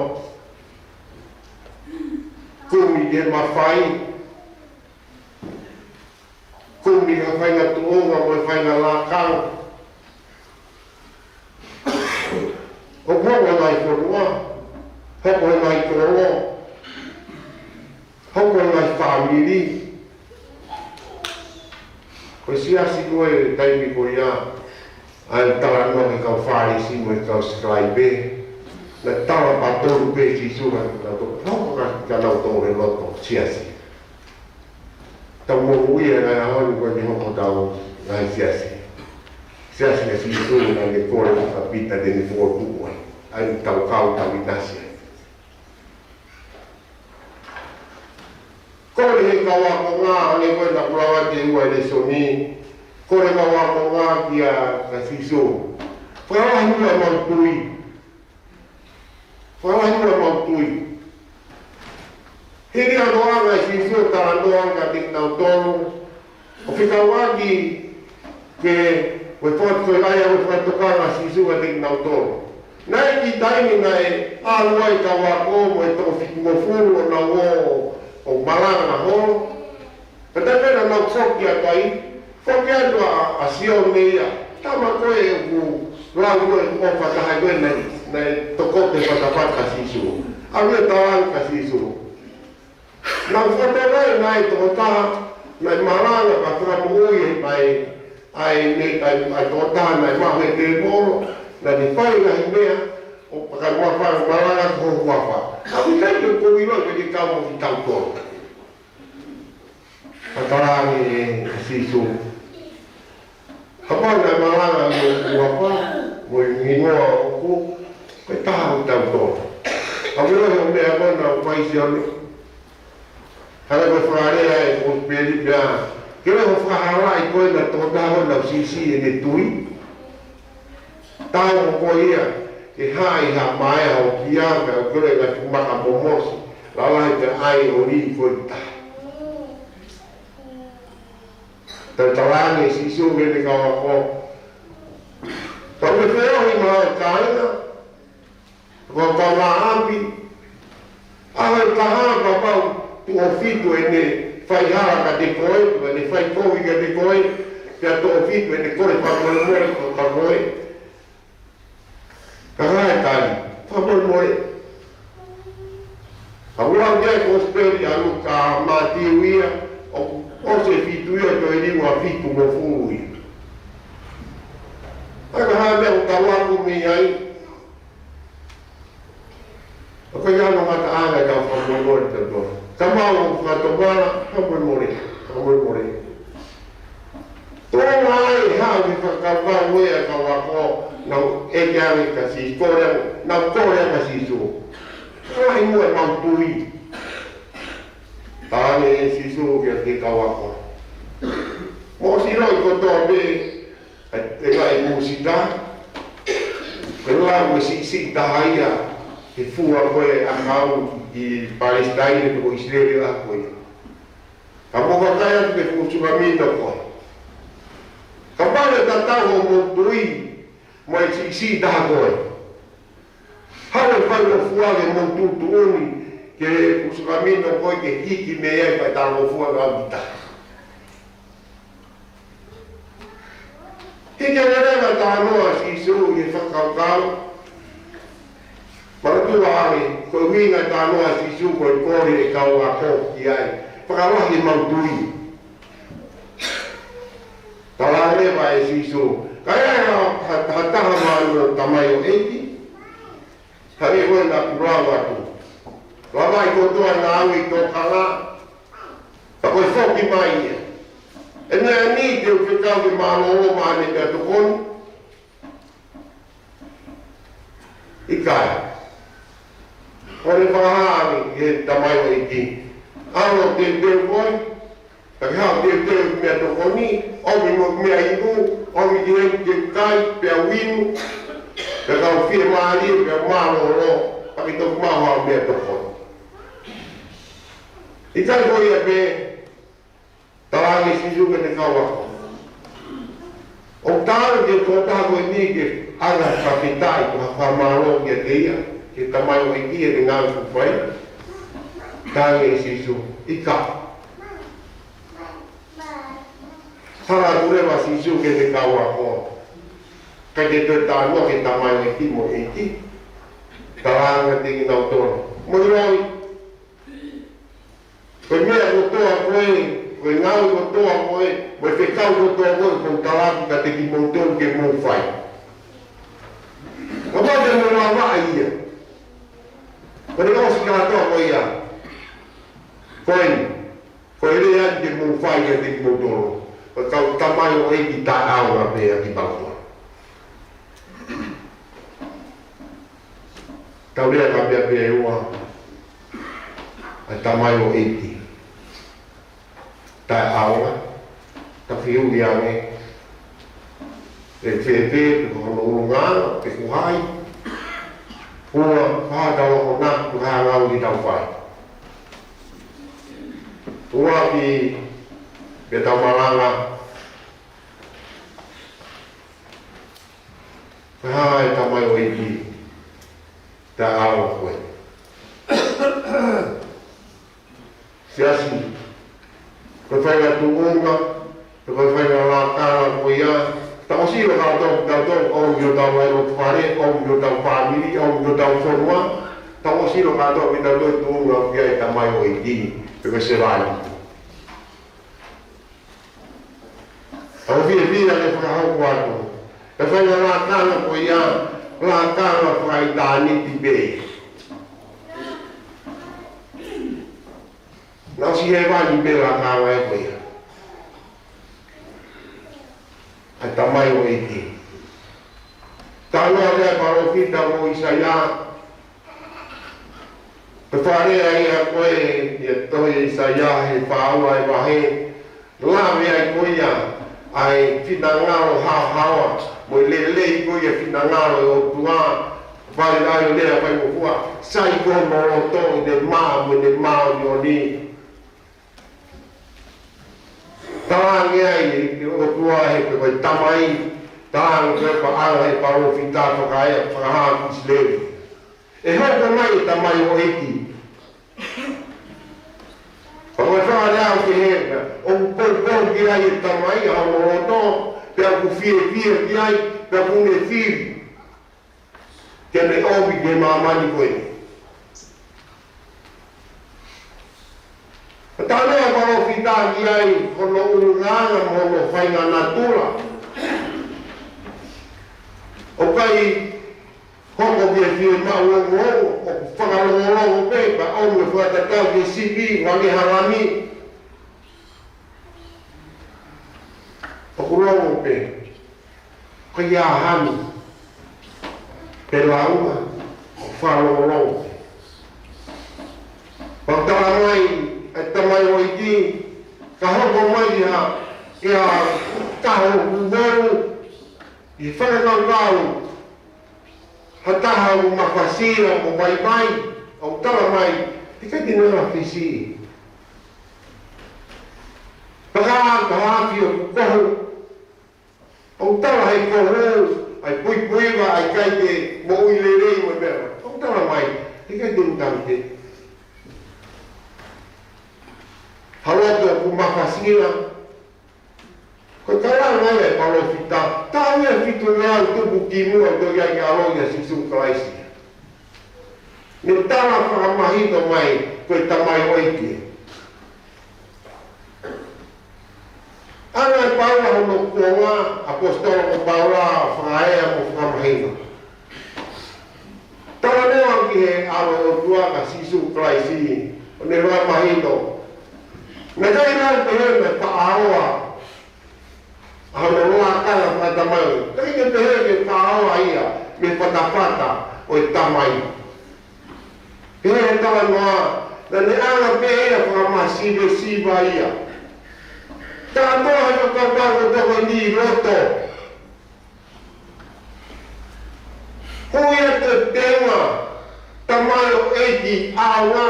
Kumi he mafai. Kumi ha faʻahinga tuʻunga mo e faʻahinga lakanga. ʻOku hoko e ngaahi fonua, hoko e ngaahi kolo, hoko e ngaahi fāmili. Ko e siasi ko ē taimi ko ia, ʻa e talanoa ki he kau Fālesi mo e kau Sikalaipe, naʻe tala pē tolu pē Sīsū ka nau tō, hoko ka, ka nau tō he loto siasi. Tau moʻui ʻi he ngaahi ʻaho ni ko eni hoko ʻetau ngaahi siasi. Siasi ʻa Sīsū naʻa ne kole kia Pita te ne fokotuʻu ai. ʻA ia tau kau tau ʻinasi ai. Kole he kau ākonga, hangē ko e naʻa ku lave ki ai he ua e lēsoni. Kole e kau ākonga kia, kia Sīsū. Fakalahi muʻa ʻemau tui. Fakalahi muʻa ʻemau tui. Hili ʻa e ʻoange ʻe Sīsū ʻo talanoa kiate kinautolu, ʻo fekauʻaki ke, ko e faka-, ko e ʻai ʻa e fakatokanga ʻa Sīsū kiate kinautolu. Naʻe ʻi ai e taimi naʻe ʻalu ai e kau ako mo e toko fitungofulu ʻo nau ō ʻo malanga holo. Pea taimi naʻa nau foki atu ai, foki atu ʻa, ʻa Sione ia. Tama ko ē ʻoku lau ko ē ʻoku ʻofa taha ko ē naʻe, naʻe tokoto he fatafata kia Sīsū. ʻAlu ia ʻo tala ange kia Sīsū. Naʻa ku fakatokangaʻi naʻe tokotaha, naʻe malanga pea fakamoʻui mai, ʻa e, ʻa e, ʻa e tokotaha naʻe maʻu ʻe he tēvolo, naʻa ne fai e ngaahi meʻa, ʻo paka ma fa-, malanga ko ho huafa. ʻA ia ʻoku ʻikai ke u ʻilo pe ʻe kau mo kitautolu. Pea tala ange ʻe Sīsū. Kapau naʻe malanga mo ho huafa, mo e hingoa ʻoʻoku, ko e taha ʻo kitautolu. ʻA ia ko e meʻa ko ē naʻe fai ʻe Sione. Hangē ko e fakalea ʻa e kosipeli pea, ke ʻoua ʻe fakahalaʻi koe ʻe ha tokotaha ʻoku nau siʻisiʻi ʻene tui. Tau mo koe ia, ke haʻi ha maea hokia, pea ʻoku kole ngaahi fuʻu maka momosi, lalahi pea ʻai ʻo lī koe ki tahi. Pea tala ange ʻe Sīsū ki heʻene kau ako. Tau ke feohi mo e kāinga, ko e kaungāʻapi, ʻaho ʻe taha kapau tuʻo fitu ʻene fai hala kiate koe, tuʻo ʻene fai kovi kiate koe, pea tuʻo fitu ʻene kole fakamolemole kiate koe. Ka ko e tali, fakamolemole. ʻA ia ʻoku lau ki ai e kosipeli ʻa Luke, Mātiu ia, ʻo, ʻosi e fitu ia, toe lima fitungofulu ia. ʻA ia ko e hā e meʻa ʻoku tau ako mei ai? ʻOku ʻikai ke ʻi ai hano ngataʻanga ʻetau fakamolemole kiate kitautolu. Ka mau ʻoku fakatomala, fakamolemole, fakamolemole. Tō mai ha ʻi he fakakaukau ʻa e kau ako, nau ʻeke ange kia Sīsū, kole ange, nau kole ange kia Sīsū. Fakalahi muʻa ʻemau tui. Tala ange ʻe Sīsū kiate kinautolu. Mou ʻosi ʻilo kotoa pē, ʻa e ngaahi mūsika, ko e lau ʻa e siʻisiʻi taha ia, he fua ko ē ʻakau ʻi Palesitaine pe ko ʻIsileli ʻa ko ia. Ka mou vakai atu ki he fuʻu sukamino ko ē. Kapau ʻe tatau hoʻomou tui mo e siʻisiʻi taha ko ē, haʻu ʻo fai hoʻo fua ke mou tuʻutuʻuni ki he fuʻu sukamino ko ē ke hiki mei ai ʻa e talangofua ngāue ʻa e ʻOtua. Hiki ange leva e talanoa ʻa Sīsū ʻi he fakakaukau. Manatua ange, ko e ʻuhinga e talanoa ʻa Sīsū ko e kole e kau ako ki ai. Fakalahi ʻemau tui. Tala ange leva ʻe Sīsū. Ka ʻi ai ha, ha, ha taha maʻa hono tamaioʻeiki, hangē ko e naʻa ku lau atu. Lava ʻi kotoa ngāue ʻi tōkanga. Ka ko e foki mai ia. ʻE meʻa ni te u fekau ke mālōlō mai ʻene meʻatokoni? ʻIkai. Ko e fakahā ange ʻe he tamaioʻeiki. ʻAlu ʻo teuteu koe, ka ke haʻu ʻo teuteu meʻatokoni, ʻomi mo meʻa inu, ʻomi ki heni ke kai, pea u inu, pea kau fiemālie, pea mālōlō, ka ke toki maʻu ha meʻatokoni. ʻIkai ko ia pē, talaange ʻe Sīsū ki heʻene kau ako. ʻOku taau ki he tokotaha ko eni ke ʻoange ha fakafetaʻi pe ha fakamālō kiate ia, ki he tamaioʻeiki ʻi heʻene ngāue kuo fai? Talaange ʻe Sīsū, ʻikai. Tala atu leva ʻe Sīsū ki heʻene kau ako, ʻikai ke toe talanoa ki he tamaioʻeiki mo e ʻeiki. Talaange kiate kinautolu, mou ʻilo, ko e meʻa kotoa ko ē, ko e ngāue kotoa ko ē, mo e fekau kotoa ko ē, kuo u talaatu kiate kimoutolu ke mou fai. Kapau te mou lavaʻi ia, ko e ʻosi kātoa ko ia. Ko eni, ko e lea ni ke mou fai kiate kimoutolu, ko e kau tamaioʻeiki taʻeʻaonga pē ʻa kimoutolu. Tau lea ka pea pea ua, ʻa e tamaioʻeiki taʻeʻaonga, ta fiu ni ange, ʻe fēfē, pe ko hono ʻulungaanga, pe ko hai, ua, ha tau ako na, ko ha ngāue ke tau fai. Ua ki, pea tau malanga, Ko e hā e tamaioʻeiki taʻeʻaonga ko ē? Siasi, ko e faʻahinga tuʻunga, ko e faʻahinga lakanga ko ia, tau ʻosi ʻilo kātoa, tau tau, ʻomi ki hotau ʻapi, fale, ʻomi ki hotau fāmili, ʻomi ki hotau fonua, tau ʻosi ʻilo kātoa, tau tau tuʻunga ʻoku ʻi ai e tamaioʻeiki, pe ko e sevāniti. ʻOku fiefia ke fakahoko atu. Ko e faʻahinga lakanga ko ia, lakanga fakaʻitāniti pē. Naʻe ʻosi hēvani pē lakanga ko ia. ʻA e tamaioʻeiki. Talanoa leva e palōfita ko ʻĪsaia, Ko e fakalea ia ko ē ʻi he tohi ʻa ʻĪsaia he fā ua e vahe, lave ai ko ia ʻa e finangalo haohaoa, mo e lelei ko ia e finangalo ʻo e ʻOtua, vale ai ʻo lea fai mo fua, sai ko hono loto ʻi heʻene mā mo ʻene māʻoniʻoni. Talaange ai ʻe he ʻOtua he ko e Tamai, talaange ko e paʻanga ʻe he palōfita fakaea, fakahā ki ʻIsileli. ʻE hoko mai e tamaioʻeiki. Pea ko e fakalea ʻoku ke heka, ʻoku poupou ki ai e Tamai ʻa hono loto, pea ʻoku fiefia ki ai, pea ʻoku ne fili ke ne ʻomi ki he māmani ko eni. Ko e talanoa e palōfita ki ai, ko hono ʻulungaanga mo hono faʻahinga natula. ʻOku ʻikai hoko ki he fiemaʻu ongoongo, ʻoku fakalongolongo pē, pea ʻomi ʻo fakatatau ki he sipi, ʻo hangē ha lami. ʻOku longo pē, ʻoku ʻikai ha hanu, pe lāunga, ʻoku fakalongolongo pē. Pea ʻoku tala mai ʻe he tamaioʻeiki, ka hoko mai ha, ha kaho ʻoku volu, ʻi he fakakaukau ha taha ʻoku mafasia mo vaivai, ʻoku tala mai, ʻikai te ne ʻalu ʻo fisi. Pea ka, ka afi ʻoku kohu, ʻoku tala he kohu, ʻa e puipuiva, ʻa e ʻikai ke moʻui lelei mo e meʻa. ʻOku tala mai, ʻikai te ne tali ke. Ha loto ʻoku mafasia, Ko e kalanga ʻa e palōfita, taʻu ʻe fitungeau tupu kimuʻa ʻo toki ʻi ai ke ʻaloʻi ʻa Sīsū Kalaisi. Ne tala fakamahino mai ko e tamaioʻeiki. ʻAnga ʻe Paula hono kuonga, ʻaposetolo ko Paula, fakaea mo fakamahino. Talanoa ki he ʻAlo ʻo e ʻOtua ko Sīsū Kalaisi, ʻo ne fakamahino. Naʻe ʻikai ke pehē mei he fakaʻaoa ʻa hono lakanga fakatamai. Naʻe ʻikai ke pehē mei he fakaʻaoa ia, mei he fatafata ʻo e Tamai. Pehē he talanoa, naʻa ne ʻalu pē ia ʻo fakamāsivesiva ia. Kātoa he fakakaukau ko eni ʻi loto. Hū ia ki he tenga tamaioʻeiki ʻaonga,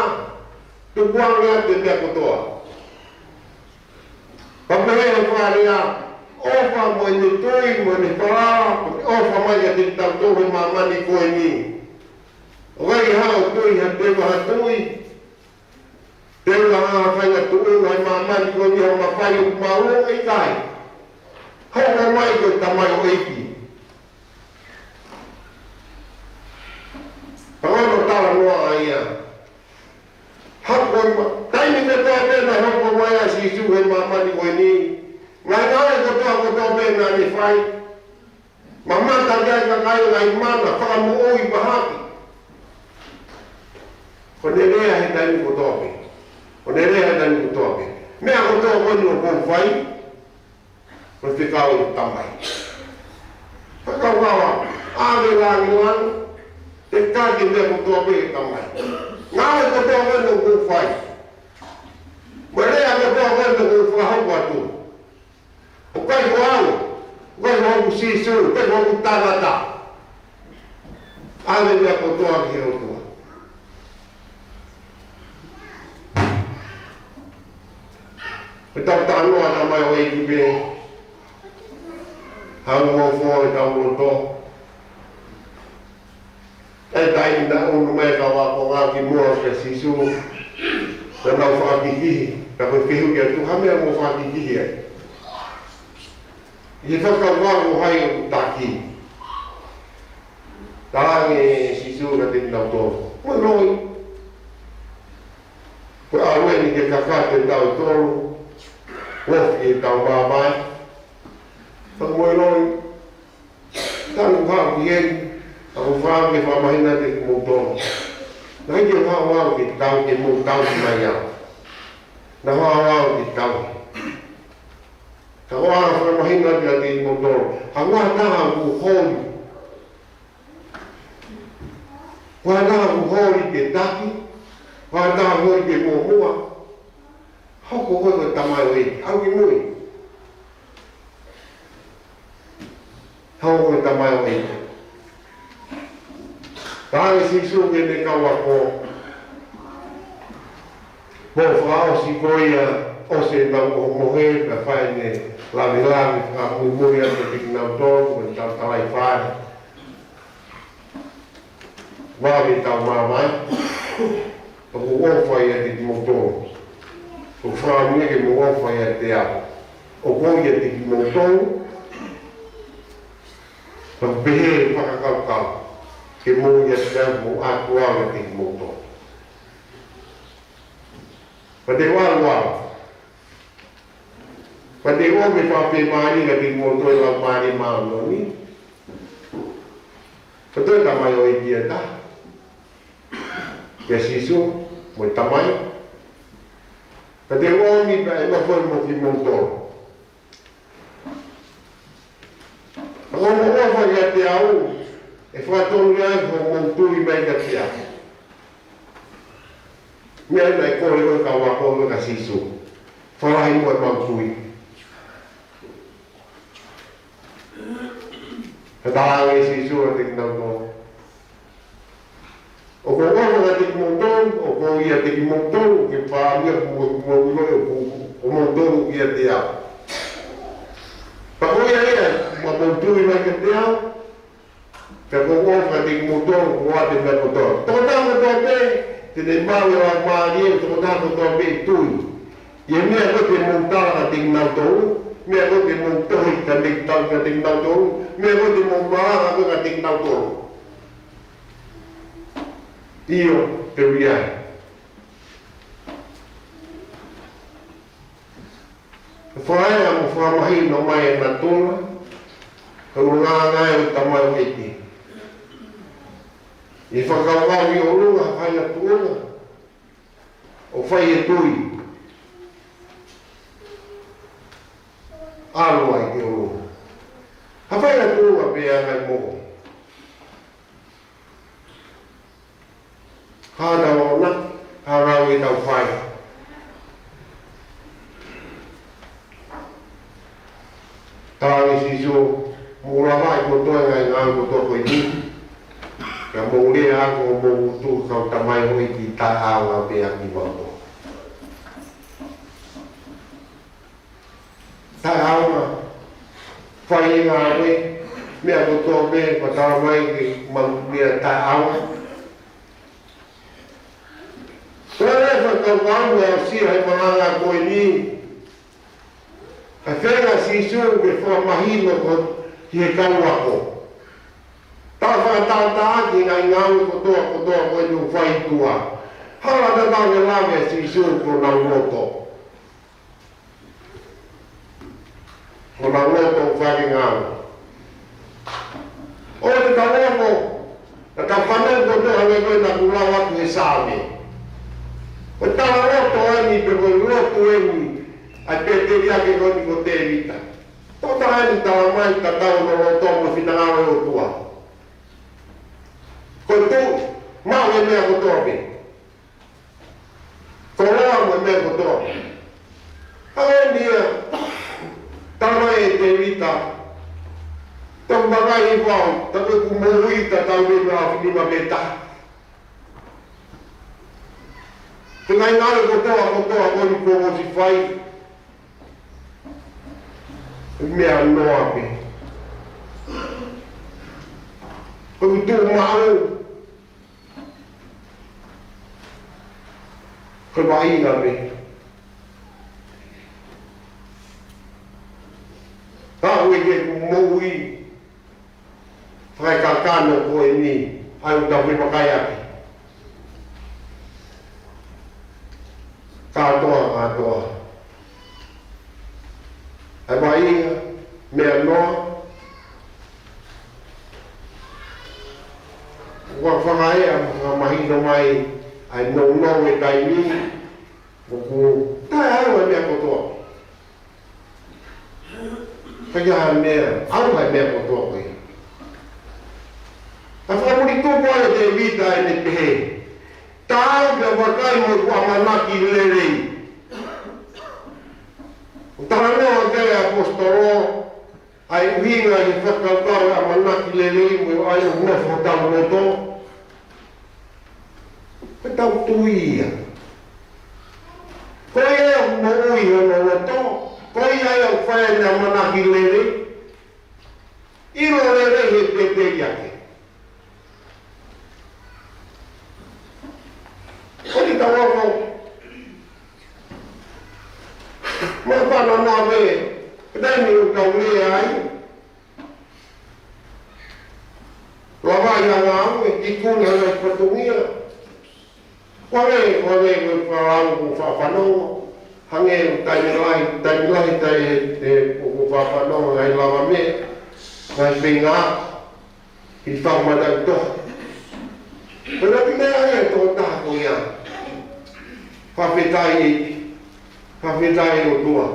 tukuange atu e meʻa kotoa. Pea pehē he fakalea, ʻofa mo ʻene tui, mo ʻene falala, ʻofa mai kiate kitautolu he māmani ko eni. ʻOku ʻikai ke haʻu ʻo tui ha tenga ha tui, tenga ha faʻahinga tuʻunga he māmani ko eni, ha mafai ʻoku maʻu, ʻikai. Hoko mai ko e tamaioʻeiki. Pea ko hono talanoa ia. Hoko mai, taimi kotoa pē naʻe hoko mai ai ʻa Sīsū he māmani ko eni. Ngaahi ngāue kotoa, kotoa pē naʻa ne fai. Mamata ki ai e kakai, ngaahi mana, fakamoʻui mahaki. Ko ʻene lea he taimi kotoa pē. Ko ʻene lea he taimi kotoa pē. Meʻa kotoa ko eni ʻoku ou fai, ko e fekau ʻa e Tamai. Fakakaukau, ʻave langilangi, ʻe kake meʻa kotoa pē ʻe he Tamai. Ngāue kotoa ko eni ʻoku ou fai. Mo e lea kotoa ko eni ʻoku ou fakahoko atu. ʻOku ʻikai ko au, ʻoku ʻikai ko hoku Sīsū, ʻoku ʻikai ko hoku tangata. ʻAve meʻa kotoa ki he ʻOtua. Ko ʻetau talanoa tamaioʻeiki pē, hangē ko e foʻi tau loto. ʻI he taimi naʻe ʻunu mai e kau ākonga ki muʻa kia Sīsū, naʻa nau fakakikihi, ka ko e fehuʻi atu, ha meʻa ʻoku mou fakakikihi ai? ʻI he fakakaukau ko hai ʻoku taki? Talaange ʻe Sīsū kiate kinautolu, mou ʻiloʻi. Ko e ʻalu eni ke kakato ʻetau tolo, ofi ʻetau vavae. Ka mou ʻiloʻi, talu haʻu ki heni, ʻa ʻoku ou fie fakamahino kiate kimoutolu. Naʻe ʻikai ke u haʻu au ke tau, ke mou tauhi mai au. Naʻa ku haʻu au ke tauhi. Ka ʻoku ou fakamahino atu kiate kimoutolu. Ka ʻoku ʻi ai ha taha ʻoku holi. ʻOku ʻi ai ha taha ʻoku holi ke taki. ʻOku ʻi ai ha taha ʻoku holi ke muʻomuʻa. Hoko koe ko e tamaioʻeiki, ʻalu ki mui. Hoko koe ko e tamaioʻeiki. Talaange ʻe Sīsū ki heʻene kau ako, mou fakaʻosi ko ia, ʻosi ʻenau mohe, pea fai ʻene lavelave fakamuimui atu kiate kinautolu, mo e tau talai fai. Vave ʻetau vavae, ʻoku ou ʻofa ʻiate kimoutolu. ʻOku ou fakaʻamu ke mou ʻofa ʻiate au. ʻOku ou ʻiate kimoutolu, ka ʻoku pehē ʻeku fakakaukau, ke mou ʻiate au, mou ʻatu au ʻiate kimoutolu. Pea te u ʻalu au. Pea te u ʻomi e fakafemālie kiate kimoutolu e Laumālie Māʻoniʻoni. Pea toe tamaioʻeiki ʻe taha. Kia Sīsū, mo e Tamai. Pea te u ʻomi pea ʻe nofo mo kimoutolu. Ka ko hoʻomou ʻofa ʻiate au, ʻe fakatonu ai hoʻomou tui mai kiate au. Meʻa naʻe kole ko e kau ako kia Sīsū. Fakalahi muʻa ʻemau tui. Pea talaange ʻe Sīsū kiate kinautolu, ʻoku ou ʻofa kiate kimoutolu, ʻoku ou ʻiate kimoutolu, ke fāmia mo, mo, mo, ʻoku, ʻoku moutolu ʻiate au. Pea ko ia ia, ʻoku mou tui mai kiate au, pea ʻoku ou ʻofa kiate kimoutolu, ʻoku ou ʻoatu e meʻa kotoa. Tokotaha kotoa pē, te ne maʻu e laumālie, tokotaha kotoa pē tui. ʻI he meʻa ko ē te mou tala kiate kinautolu, meʻa ko ē te mou tohi kiate kinautolu, kiate kinautolu, meʻa ko ē te mou malanga ko ē kiate kinautolu. ʻIo, te u ʻi ai. Fai ʻa mo fakamahino mai e natula, ʻa e ʻulungaanga ʻo e tamaioʻeiki. ʻI he fakakaukau ʻi ʻolunga, ha faʻahinga tuʻunga ʻoku fai ʻe he tui. ʻAlu ai ki ʻolunga. Ha faʻahinga tuʻunga pē ʻa e ngaahi moʻui. Hā ʻetau ō na, hā e ngāue ʻoku tau fai. Talaange ʻe Sīsū, mou lavaʻi kotoa e ngaahi ngāue kotoa ko eni, ka mou lea ʻaki homou ngutu ki he kau tamaioʻeiki taʻeʻaonga pea ʻikai kimautolu. Taʻeʻaonga, fai e ngāue, meʻa kotoa pē, ʻoku talamai ke maʻu meʻa taʻeʻaonga. Ko e fakakaukau ʻoku aʻusia he malanga ko eni, ʻa e feinga ʻa Sīsū ke fakamahino ko ē ki he kau ako. Tau fakatātā ki he ngaahi ngāue kotoa, kotoa ko ē ʻoku fai ʻi tuʻa. Hala tatau ke lave ʻa Sīsū ki honau loto. Honau loto ʻoku fai e ngāue. ʻOua te tau ongo, naʻa tau fanongo kotoa hangē ko e naʻa ku lau atu he Saame. Ko e talaloto eni pe ko e lotu eni ʻa e pēteliake ko eni ko Tēvita. Tokotaha eni talamai tatau hono loto mo e finangalo ʻo e ʻOtua. Ko e tuʻu, maʻu e meʻa kotoa pē. Koloa mo e meʻa kotoa. Hangē ia, talamai ʻe Tēvita, tau vakai ʻi vau, tau ʻeku moʻui tatau pē mo e afi nima mita. Ko e ngaahi ngāue kotoa, kotoa ko eni kuo u ʻosi fai, meʻa noa pē. Ko ʻeku tuʻu maʻu, ko e vaʻinga pē. Aʻu ki heʻeku moʻui, fai e kakano ko eni, ʻa ia ʻoku tau fepakaiaki. Kātoa, kātoa. ʻA e vaʻinga, meʻa noa, ʻoku fakaʻea, fakamahino mai, ʻa e nounou e taimi, ʻoku taʻeʻaonga e meʻa kotoa. Ka ʻi ai ha meʻa, ʻaonga e meʻa kotoa ko ē. Ka fakamuli tuku ai ʻe Tēvita ʻene pehē, taau pea vakai mo ʻeku ʻamanaki lelei. ʻOku talanoa ʻa e ʻaposetolo, ʻa e ʻuhinga ʻi he fakakaukau ʻamanaki lelei mo e ʻai ʻo nofo hotau loto. Ko ʻetau tui ia. Ko ia ʻoku moʻui hono loto. Ko ia ʻoku fai ʻene ʻamanaki lelei. ʻIlo lelei he pēteliake. Ko ʻetau ako. Mo e fānau na me, ko e taimi ʻoku tau lea ai. Lava ia ngāue, ikuna ngaahi fatongia. Ko e, ko e, ko e faʻahinga ʻoku faʻa fanongo. Hangē taimi lahi, taimi lahi, taimi ʻe, ʻoku faʻa fanongo, ngaahi lavameʻa, ngaahi feinga. ʻI he fakamatala ʻa e tohi. Ko e ʻuhinga ia ʻa e tokotaha ko ia. Fakafetaʻi ʻEiki. Fakafetaʻi ʻOtua.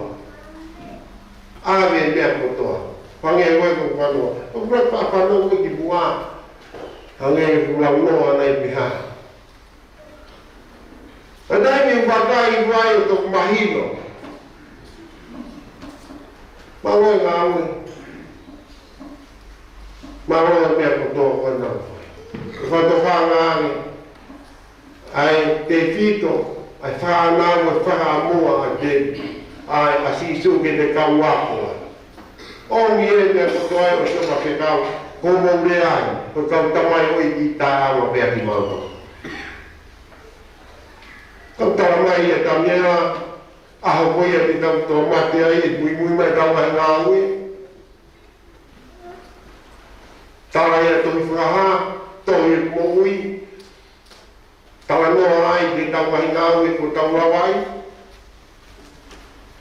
ʻAve e meʻa kotoa. Hangē ko e ko fanoa. ʻOku faʻa fanongo ki muʻa. Hangē ko e launoa ʻa e ʻEiki. ʻA e taimi ʻoku vakai ai ʻo toki mahino. Mālō e ngāue. Mālō e meʻa kotoa ʻoku nau fai. ʻOku fakatokanga ange ʻa e tefito, ʻa e fānau, ʻa e fakaʻamuʻa ʻa e te, ʻa e, ʻa Sīsū ki heʻene kau ako. ʻOmi e meʻa kotoa ʻo e sio ma ke kau, ko mou lea ai, ko e kau tamaioʻeiki taʻeʻaonga pea kimautolu. Kau talamai ʻe Taniela, ʻaho ko ia te tau toe mate ai, ʻe muimui mai ʻetau ngaahi ngāue. Tala ia tohi Fakahā, tohi moʻui. Talanoa ai ki heʻetau ngaahi ngāue kuo tau lava ai.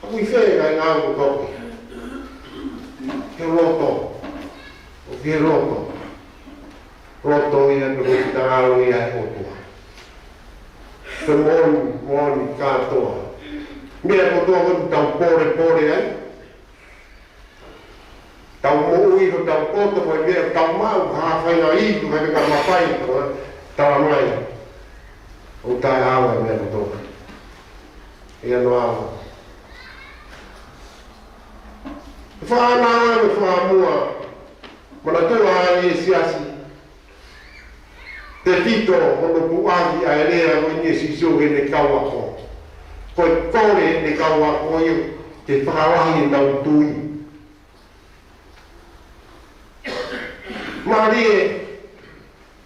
ʻOku ʻi fē e ngaahi ngāue kuo tau lava ai? Ki he loto. ʻOku ʻi he loto. loto ia, pea ko e finangalo ia ʻo e ʻOtua. Pea moʻoni, moʻoni kātoa. Meʻa kotoa ko eni ʻoku tau pōlepole ai. Tau moʻui hotau poto, ko e meʻa ʻoku tau maʻu, ha faʻahinga iku, ha faʻahinga mafai, ko e talamai. ʻOku taʻeʻaonga e meʻa kotoa. ʻE ʻaonga. Fānau ʻa e fāmua. Manatua ʻa e siasi. Tefito hono puʻaki ʻa e lea ko eni ʻa Sīsū ki heʻene kau ako. Ko e kole ʻene kau ako ia ke fakalahi ʻenau tui. Mālie,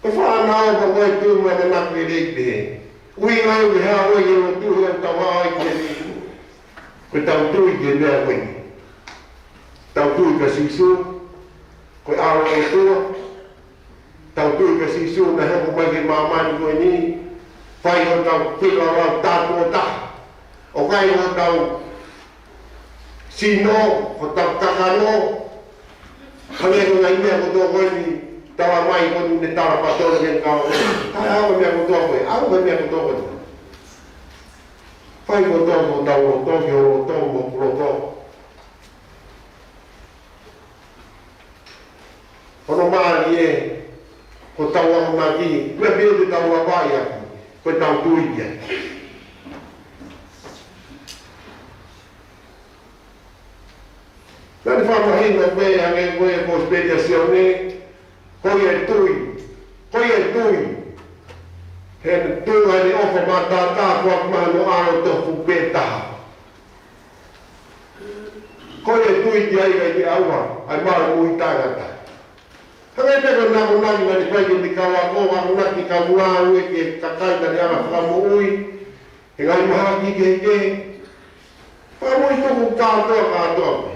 ko e fānau pea ko e tui mo e ʻamanaki lelei pehē. ʻUhinga ia ʻoku ke haʻu ai ki lotu he ʻoku tau haʻu ai ki he, ko ʻetau tui ki he meʻa ko eni. Tau tui kia Sīsū, ko e ʻAlo ʻo e ʻOtua, tau tui kia Sīsū naʻe hoko mai ki māmani ko eni, fai hotau feilaulau tātuʻo taha. ʻOku ʻi ai hotau sino, hotau kakano, hangē ko e ngaahi meʻa kotoa ko eni, talamai ko eni ne tala patona ke kau. Taʻeʻaonga e meʻa kotoa ko ē, ʻaonga e meʻa kotoa ko ē. Fai kotoa hotau loto, ki ho loto, mo hoku loto. Hono mālie, ko ʻetau ʻamanaki, meʻa pē ʻoku tau lava ia, ko ʻetau tui ia. Naʻa ne fakamahino pē hangē ko e Kosipeli ʻa Sione, ko ia ʻe tui, ko ia ʻe tui. He tuʻunga ʻene ʻofa matātā, kuo ʻomai hono ʻAlo tofu pē taha. Ko ia ʻe tui ki ai ʻikai ke ʻauha, ʻa e malu moʻui taʻengata. Hangē pē ko e akonaki naʻa ne fai ki heʻene kau ako, akonaki ki he kau ngāue, ki he kakai naʻa ne hanga ʻo fakamoʻui, he ngaahi mahaki kehekehe. Fakamoʻui tuku kātoa, kātoa pē.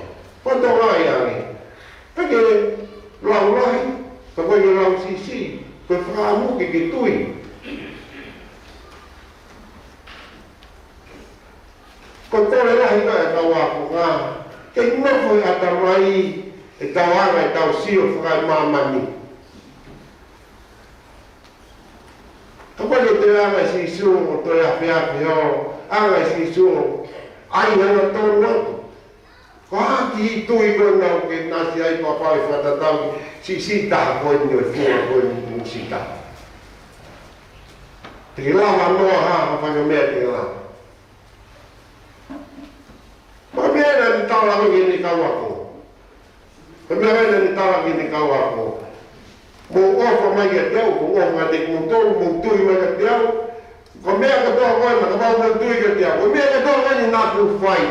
Fakatokangaʻi ange. ʻIkai ke lau lahi, ka ko e lau siʻisiʻi, ko e fakaʻamu ke ke tui. Ko e kole lahi ʻa e kau ākonga, ke nofo he ʻatamai ʻetau anga ʻetau sio fakaemāmani. Kapau ʻe toe anga ʻe Sīsū ʻo toe afeafe ʻo anga ʻe Sīsū ʻo ʻai hano tonu atu. Ko e hā e kiʻi tui ko ena ʻoku ke ʻinasi ai, kapau ʻe fakatatau ki he siʻisiʻi taha ko eni ʻo e funga ko eni ʻoku siʻi taha. Te ke lava noa ha, ha fanga meʻa te ke lava. Ko e meʻa naʻa ne tala ki heʻene kau ako. Ko e meʻa naʻa ne tala ki heʻene kau ako. Mou ʻofa mai kiate au, mou ʻofa kiate kimoutolu, mou tui mai kiate au. Ko e meʻa kotoa ko ena, kapau mou tui kiate au. Ko e meʻa kotoa ko ena naʻa ku fai.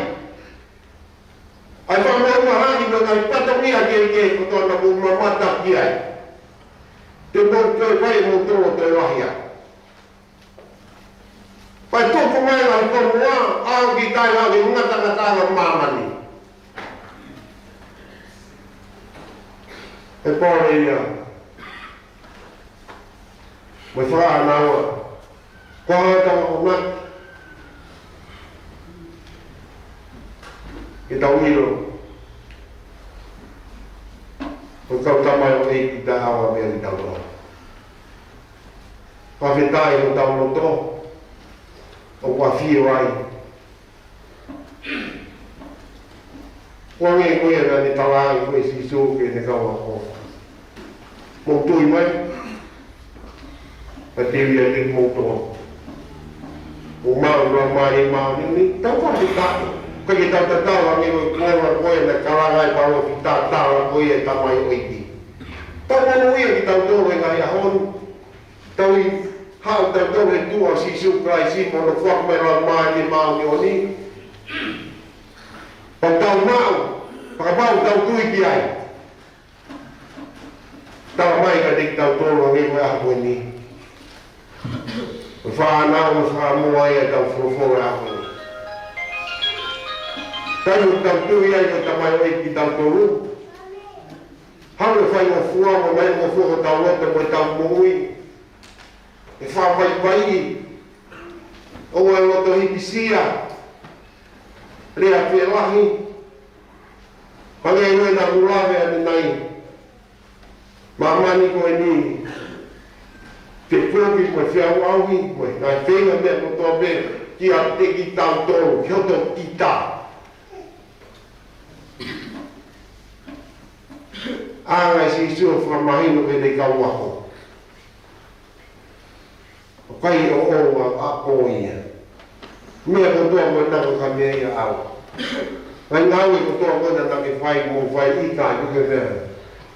ʻA e fakamāʻopoʻopo lahi mo e ngaahi fatongia kehekehe kotoa naʻa mou mamata ki ai. Te mou toe fai, mou toe lahi ai. Pea tupu mai ʻa e fonua, ʻalu ki tahi ʻalu ki he ngataʻanga ʻo māmani. He pole ia. Mo e fānau. Ko e ʻaonga ʻo e ʻamanaki. Ke tau ʻilo. Ko hotau tamaioʻeiki taha ʻoku meʻa ʻi hotau loto. Fakafetaʻi hotau loto, ʻoku ʻafio ai. Ko e ʻuhinga ko ia naʻa ne tala ai ko ē ʻe Sīsū ki heʻene kau ako. Mou tui mai, pea te u ʻiate kimoutolu. Mou maʻu ʻa e Laumālie Māʻoniʻoni, tau fakafetaʻi. ʻIkai ke tau tatau ange ko e konga ko ē naʻe kalanga ai e palōfita, tala ko ia ʻe he tamaioʻeiki. Tau maʻu ia kitautolu he ngaahi ʻaho ni. Tau ʻi haʻu tautolu he tuʻa ʻo Sīsū Kalaisi mo hono foaki mai e Laumālie Māʻoniʻoni. Pea tau maʻu, pea kapau tau tui ki ai. Talamai kiate kitautolu ange ko e ʻaho ko eni. Ko e fānau mo e fakamoʻui ʻetau folofola ʻaho ko eni. Taimi ʻoku tau tui ai ko e tamaioʻeiki kitautolu. Haʻu ʻo faingofua, mo e faingofua hotau loto mo ʻetau moʻui. ʻE fakavaivaiʻi, ʻoua ʻe loto hīkisia, lea felahi, hangē ko ē naʻa ku lave ʻanenai. Māmani ko eni, Kovi mo e feʻauʻauhi, mo e ngaahi feinga meʻa kotoa pē, kiate kitautolu, ki hoto kita. ʻAnga ʻe Sīsū ʻo fakamahino ki heʻene kau ako. ʻOku ʻikai ʻo ʻoua ʻa ʻo ia. Meʻa kotoa ko ena ko e ka meʻa ia au. Ngaahi ngāue kotoa ko ena naʻa ke fai mo fai ʻikai ko e meʻa.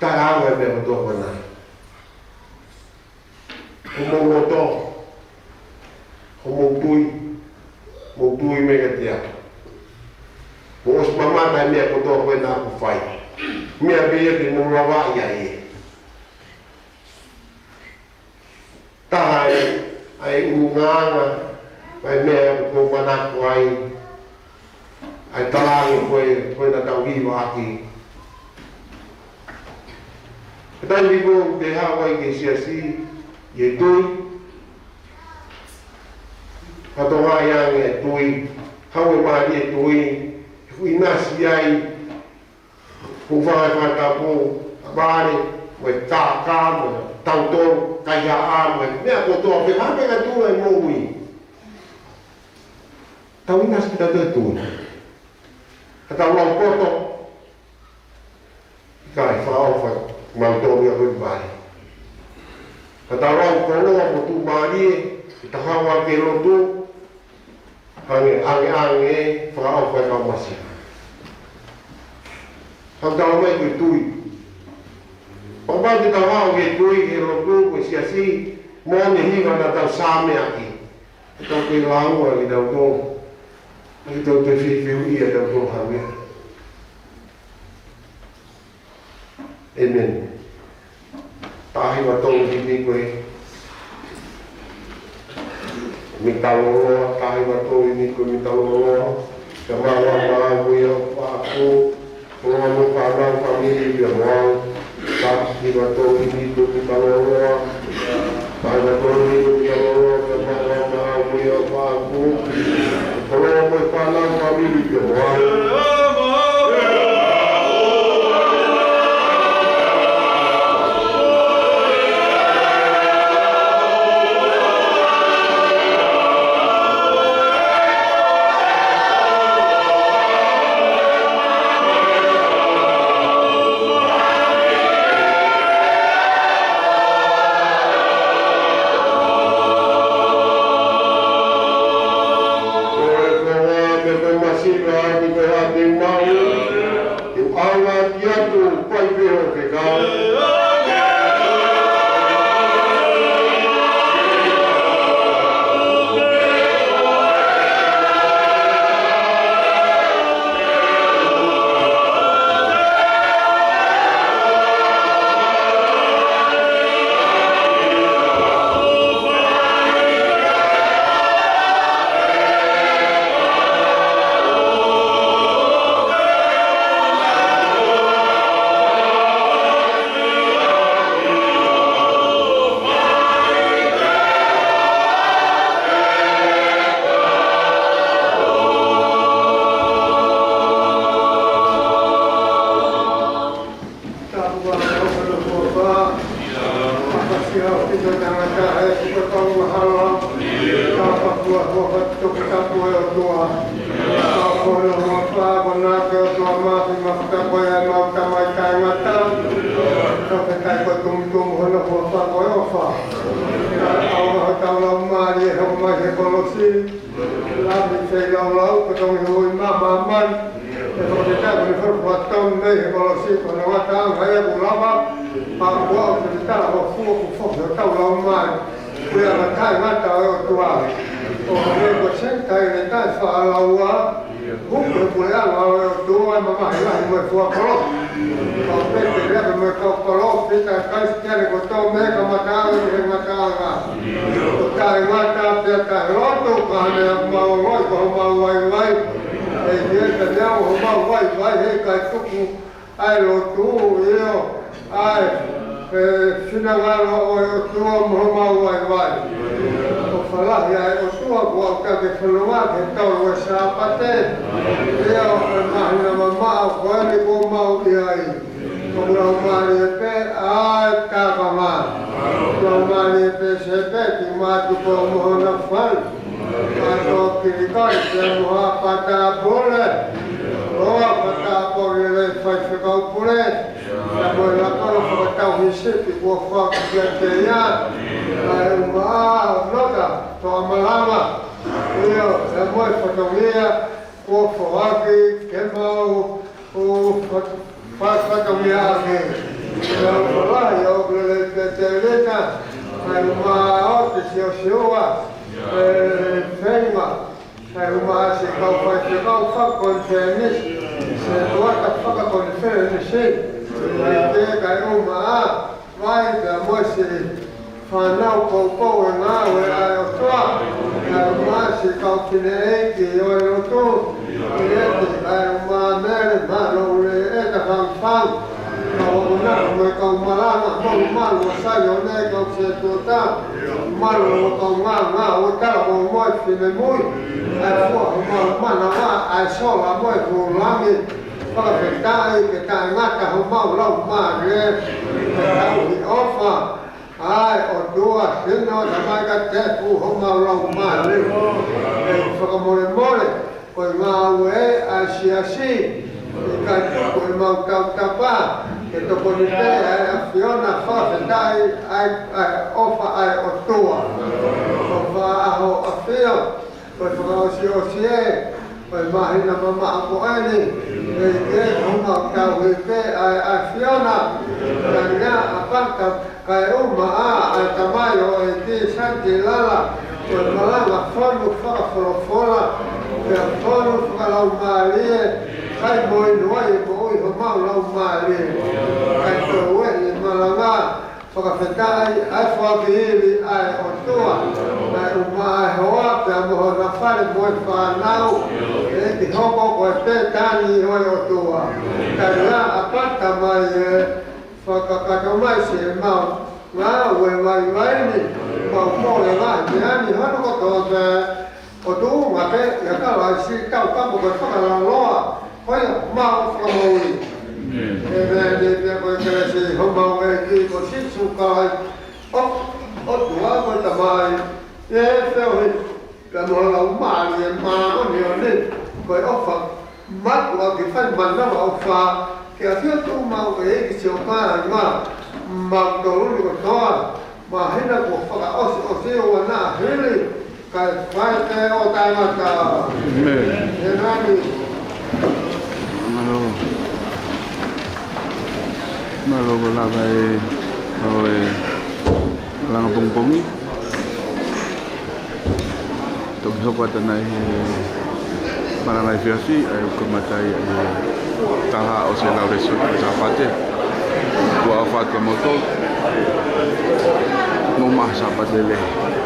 Taʻeʻaonga e meʻa kotoa ko ena. Ko hoʻomou loto, ko hoʻomou tui, mou tui mai kiate au. Mou ʻosi mamata he meʻa kotoa ko ena ʻoku fai. Meʻa pē ia te mou lavaʻi ai. Taha e, ʻa e ʻulungaanga, ʻa e meʻa ʻoku ou manako ai, ʻa e talaange ko ē, ko ē naʻa tau hiva ʻaki. Ko e taimi ko ē te haʻu ai ki he siasi, ʻi he tui, fatongia ange e tui, haʻu e mālie e tui, ʻinasi ai, ʻoku fai fakatapu, vale, mo e kākā, mo e tautolu, kaihaʻa, mo e meʻa kotoa, pea hake ka tuʻu e moʻui. Tau ʻinasi kitautolu e tui. Ka tau lau poto, ʻikai fakaʻofa mautolu ia ko e vale. Ka tau lau koloa mo tuʻumālie, ʻi he taha ua ke lotu, hangē, hangē, hangē, fakaʻofa e kau masiva. Hau tau mai ko e tui. Pau pē te tau haʻu he tui, he lotu, ko e siasi, mo ne hiva naʻa tau sāme ʻaki. Tau ke laua kitautolu. Kitautolu ke fiefia ia kitautolu hangē. ʻĒmeni. Taha hiva tolu himi ko e Mita Loloa, taha hiva tolu himi ko e Mita Loloa. Ka mālō, mālō, ʻoku ʻi ai ʻa e ʻofa ʻaku. Koloa mo e fānau fāmili pea mo au. Taha hiva tolu himi ko e Mita Loloa. Taha hiva tolu himi ko e Mita Loloa, ka mālō, mālō, ʻoku ʻi ai ʻa e ʻofa ʻaku. Koloa mo e fānau fāmili pea mo au. Ko e masiva ni ko e ʻatemaʻu, ʻoku ʻaonga atu, pai pē hoʻo fekau. Tapu ʻa e ʻOtua, ʻa e ʻOtua ʻoku ʻikai ke tangata, ʻa e ʻOtua ʻoku mahalo. Tapu ʻa e ʻOtua, ʻOtua Toputapu, ʻa e ʻOtua. Tapu ʻa e ʻOtua, ko ena ke ʻOtua mafi mafutakoe ʻa e mau tamai taʻengata. Tapu ʻa e ʻOtua tumutumu, hono ʻOtua ko e ʻofa. Tapu ʻa hotau laumālie, hoko mai he kolosi. Lami feilaulau, ko e tongi hui mamaman. ʻE fakafetaʻi ko e folofola tonu mei he kolosi, ko hono ngataʻanga ia kuo lava, pea kuo ʻosi tala ho fuʻu kuo foki hotau laumālie. Ko e anga taʻengata ʻo e ʻOtua. ʻO hangē ko e senitā ʻi he taʻe faʻalaua, hū ko e puleʻanga ʻo e ʻOtua, mamahi lahi mo e fua kolosi. Kau pēteliake mo e kau palōfita, Kalisitiane kotoa mei he kamataʻanga ki he ngataʻanga. Ko e taʻengata pea taʻelotu, ka ne mau ongoʻi ko homau vaivai. ʻEiki, ʻe ka ne au homau vaivai, heʻikai tuku ʻa e lotu, ʻio, ʻa e, ʻa e finangalo ʻo e ʻOtua mo homau vaivai. ʻOfa lahi ʻa e ʻOtua kuo aʻu ki he fonua ke tau ʻi he Sāpate. ʻIo, ʻa e māhina mamaʻo ko eni kuo mau ʻi ai. Laumālie pē ʻa e kākā. Laumālie pē Sēpeti Mātuku mo hona fale. ʻA e tō kilikai pea mo ha pata pule. Loa pata pule le faifekau pule. Pea mo e lakanga fakatauhisipi kuo foaki kiate ia. ʻA e uma ʻa nota toa malama. ʻIo, pea mo e fatongia kuo foaki ke mau ʻo fat-, fat-, fatongia ake. Pea mo e lahi ʻo e lelei pē te leta. ʻA e uma ʻo te siosiua. ʻE feinga. ʻA e uma ʻa siʻi kau faifekau fakakonifelenisi. Setuata fakakonifelenisi. ʻE te ka e uma ʻa vai pea mo e siʻi fānau poupou e ngāue ʻa e ʻOtua. Pea mo e siʻi kau fineʻeiki ʻo e lotu. ʻE te ka e uma Mele Mālōlō ʻe ta fangfang. Kau ʻamanaki mo e kau malanga, mo e malu ʻo Saione, kau setuata. Malu ʻo kau ngāngā ʻo tala mo mo e finemui. ʻA e fua ʻo mau manava, ʻa e sola mo e kulangi. Fakafetaʻi ke taʻengata homau laumālie. Ke tauhi ʻofa. ʻA e ʻOtua sino, Tamai, ka tepu homau laumālie. ʻE fakamolemole, ko e ngāue ʻa e siasi, ʻikai tuku ʻemau tautapa, ke tokoni pē ʻa e ʻAfiona. Fakafetaʻi ʻa e, ʻa e ʻofa ʻa e ʻOtua. ʻOfa ʻa ho ʻAfio, ko e fakaʻosiʻosi ē, ko e māhina mamaʻo ko eni, ʻEiki, ko homau tauhi pē ʻa e ʻAfiona. Tania ʻa pata, kae ʻuma ʻa e tamai ʻo e ti Santi Lala, ko e malanga fonu fakafolofola, pea fonu fakalaumālie, kai mo inu ai e moʻui homau laumālie. Kai tō e malanga, fakafetaʻi ʻa e foaki ivi ʻa e ʻOtua. ʻA e uma ʻa e hoa, pea mo hona fale mo e fānau. ʻEiki, hoko ko e pētani ʻo e ʻOtua. Tania ʻa pata mai ē, fakakakato mai siʻemau ngāue vaivai ni, mau mole vahe meʻa ni hono kotoa pē, ʻo tuʻunga pē ʻia Kalaisi, tau kapo ko e fakalaloa, ko ia homau Fakamoʻui. ʻĒmeni. ʻĒmeni. Pea ko e kelesi ʻa homau ʻEiki ko Sīsū Kalaisi, ʻo, ʻOtua ko e Tamai, ʻi he feohi pea mo e Laumālie Māʻoniʻoni, ko e ʻofa mātuʻaki fai manavaʻofa, ke ʻafio atu homau ʻEiki siʻo kāinga, mautolu ni kotoa, māhina kuo fakaʻosiʻosi ʻo ʻaneafi, kae fai pē ʻo taʻengata. ʻĒmeni. ʻĒmeni. Mālō. Mālō ʻo lava e, ʻo e langa pongipongi. Toki hoko atu nai he malanga efiafi, ʻa ia ʻoku kamata ai ʻa e taha ʻo e Lauresio ʻo e Sāpate. Kuo ʻofa atu kiate kimoutolu. Mou maʻu ha Sāpate lelei.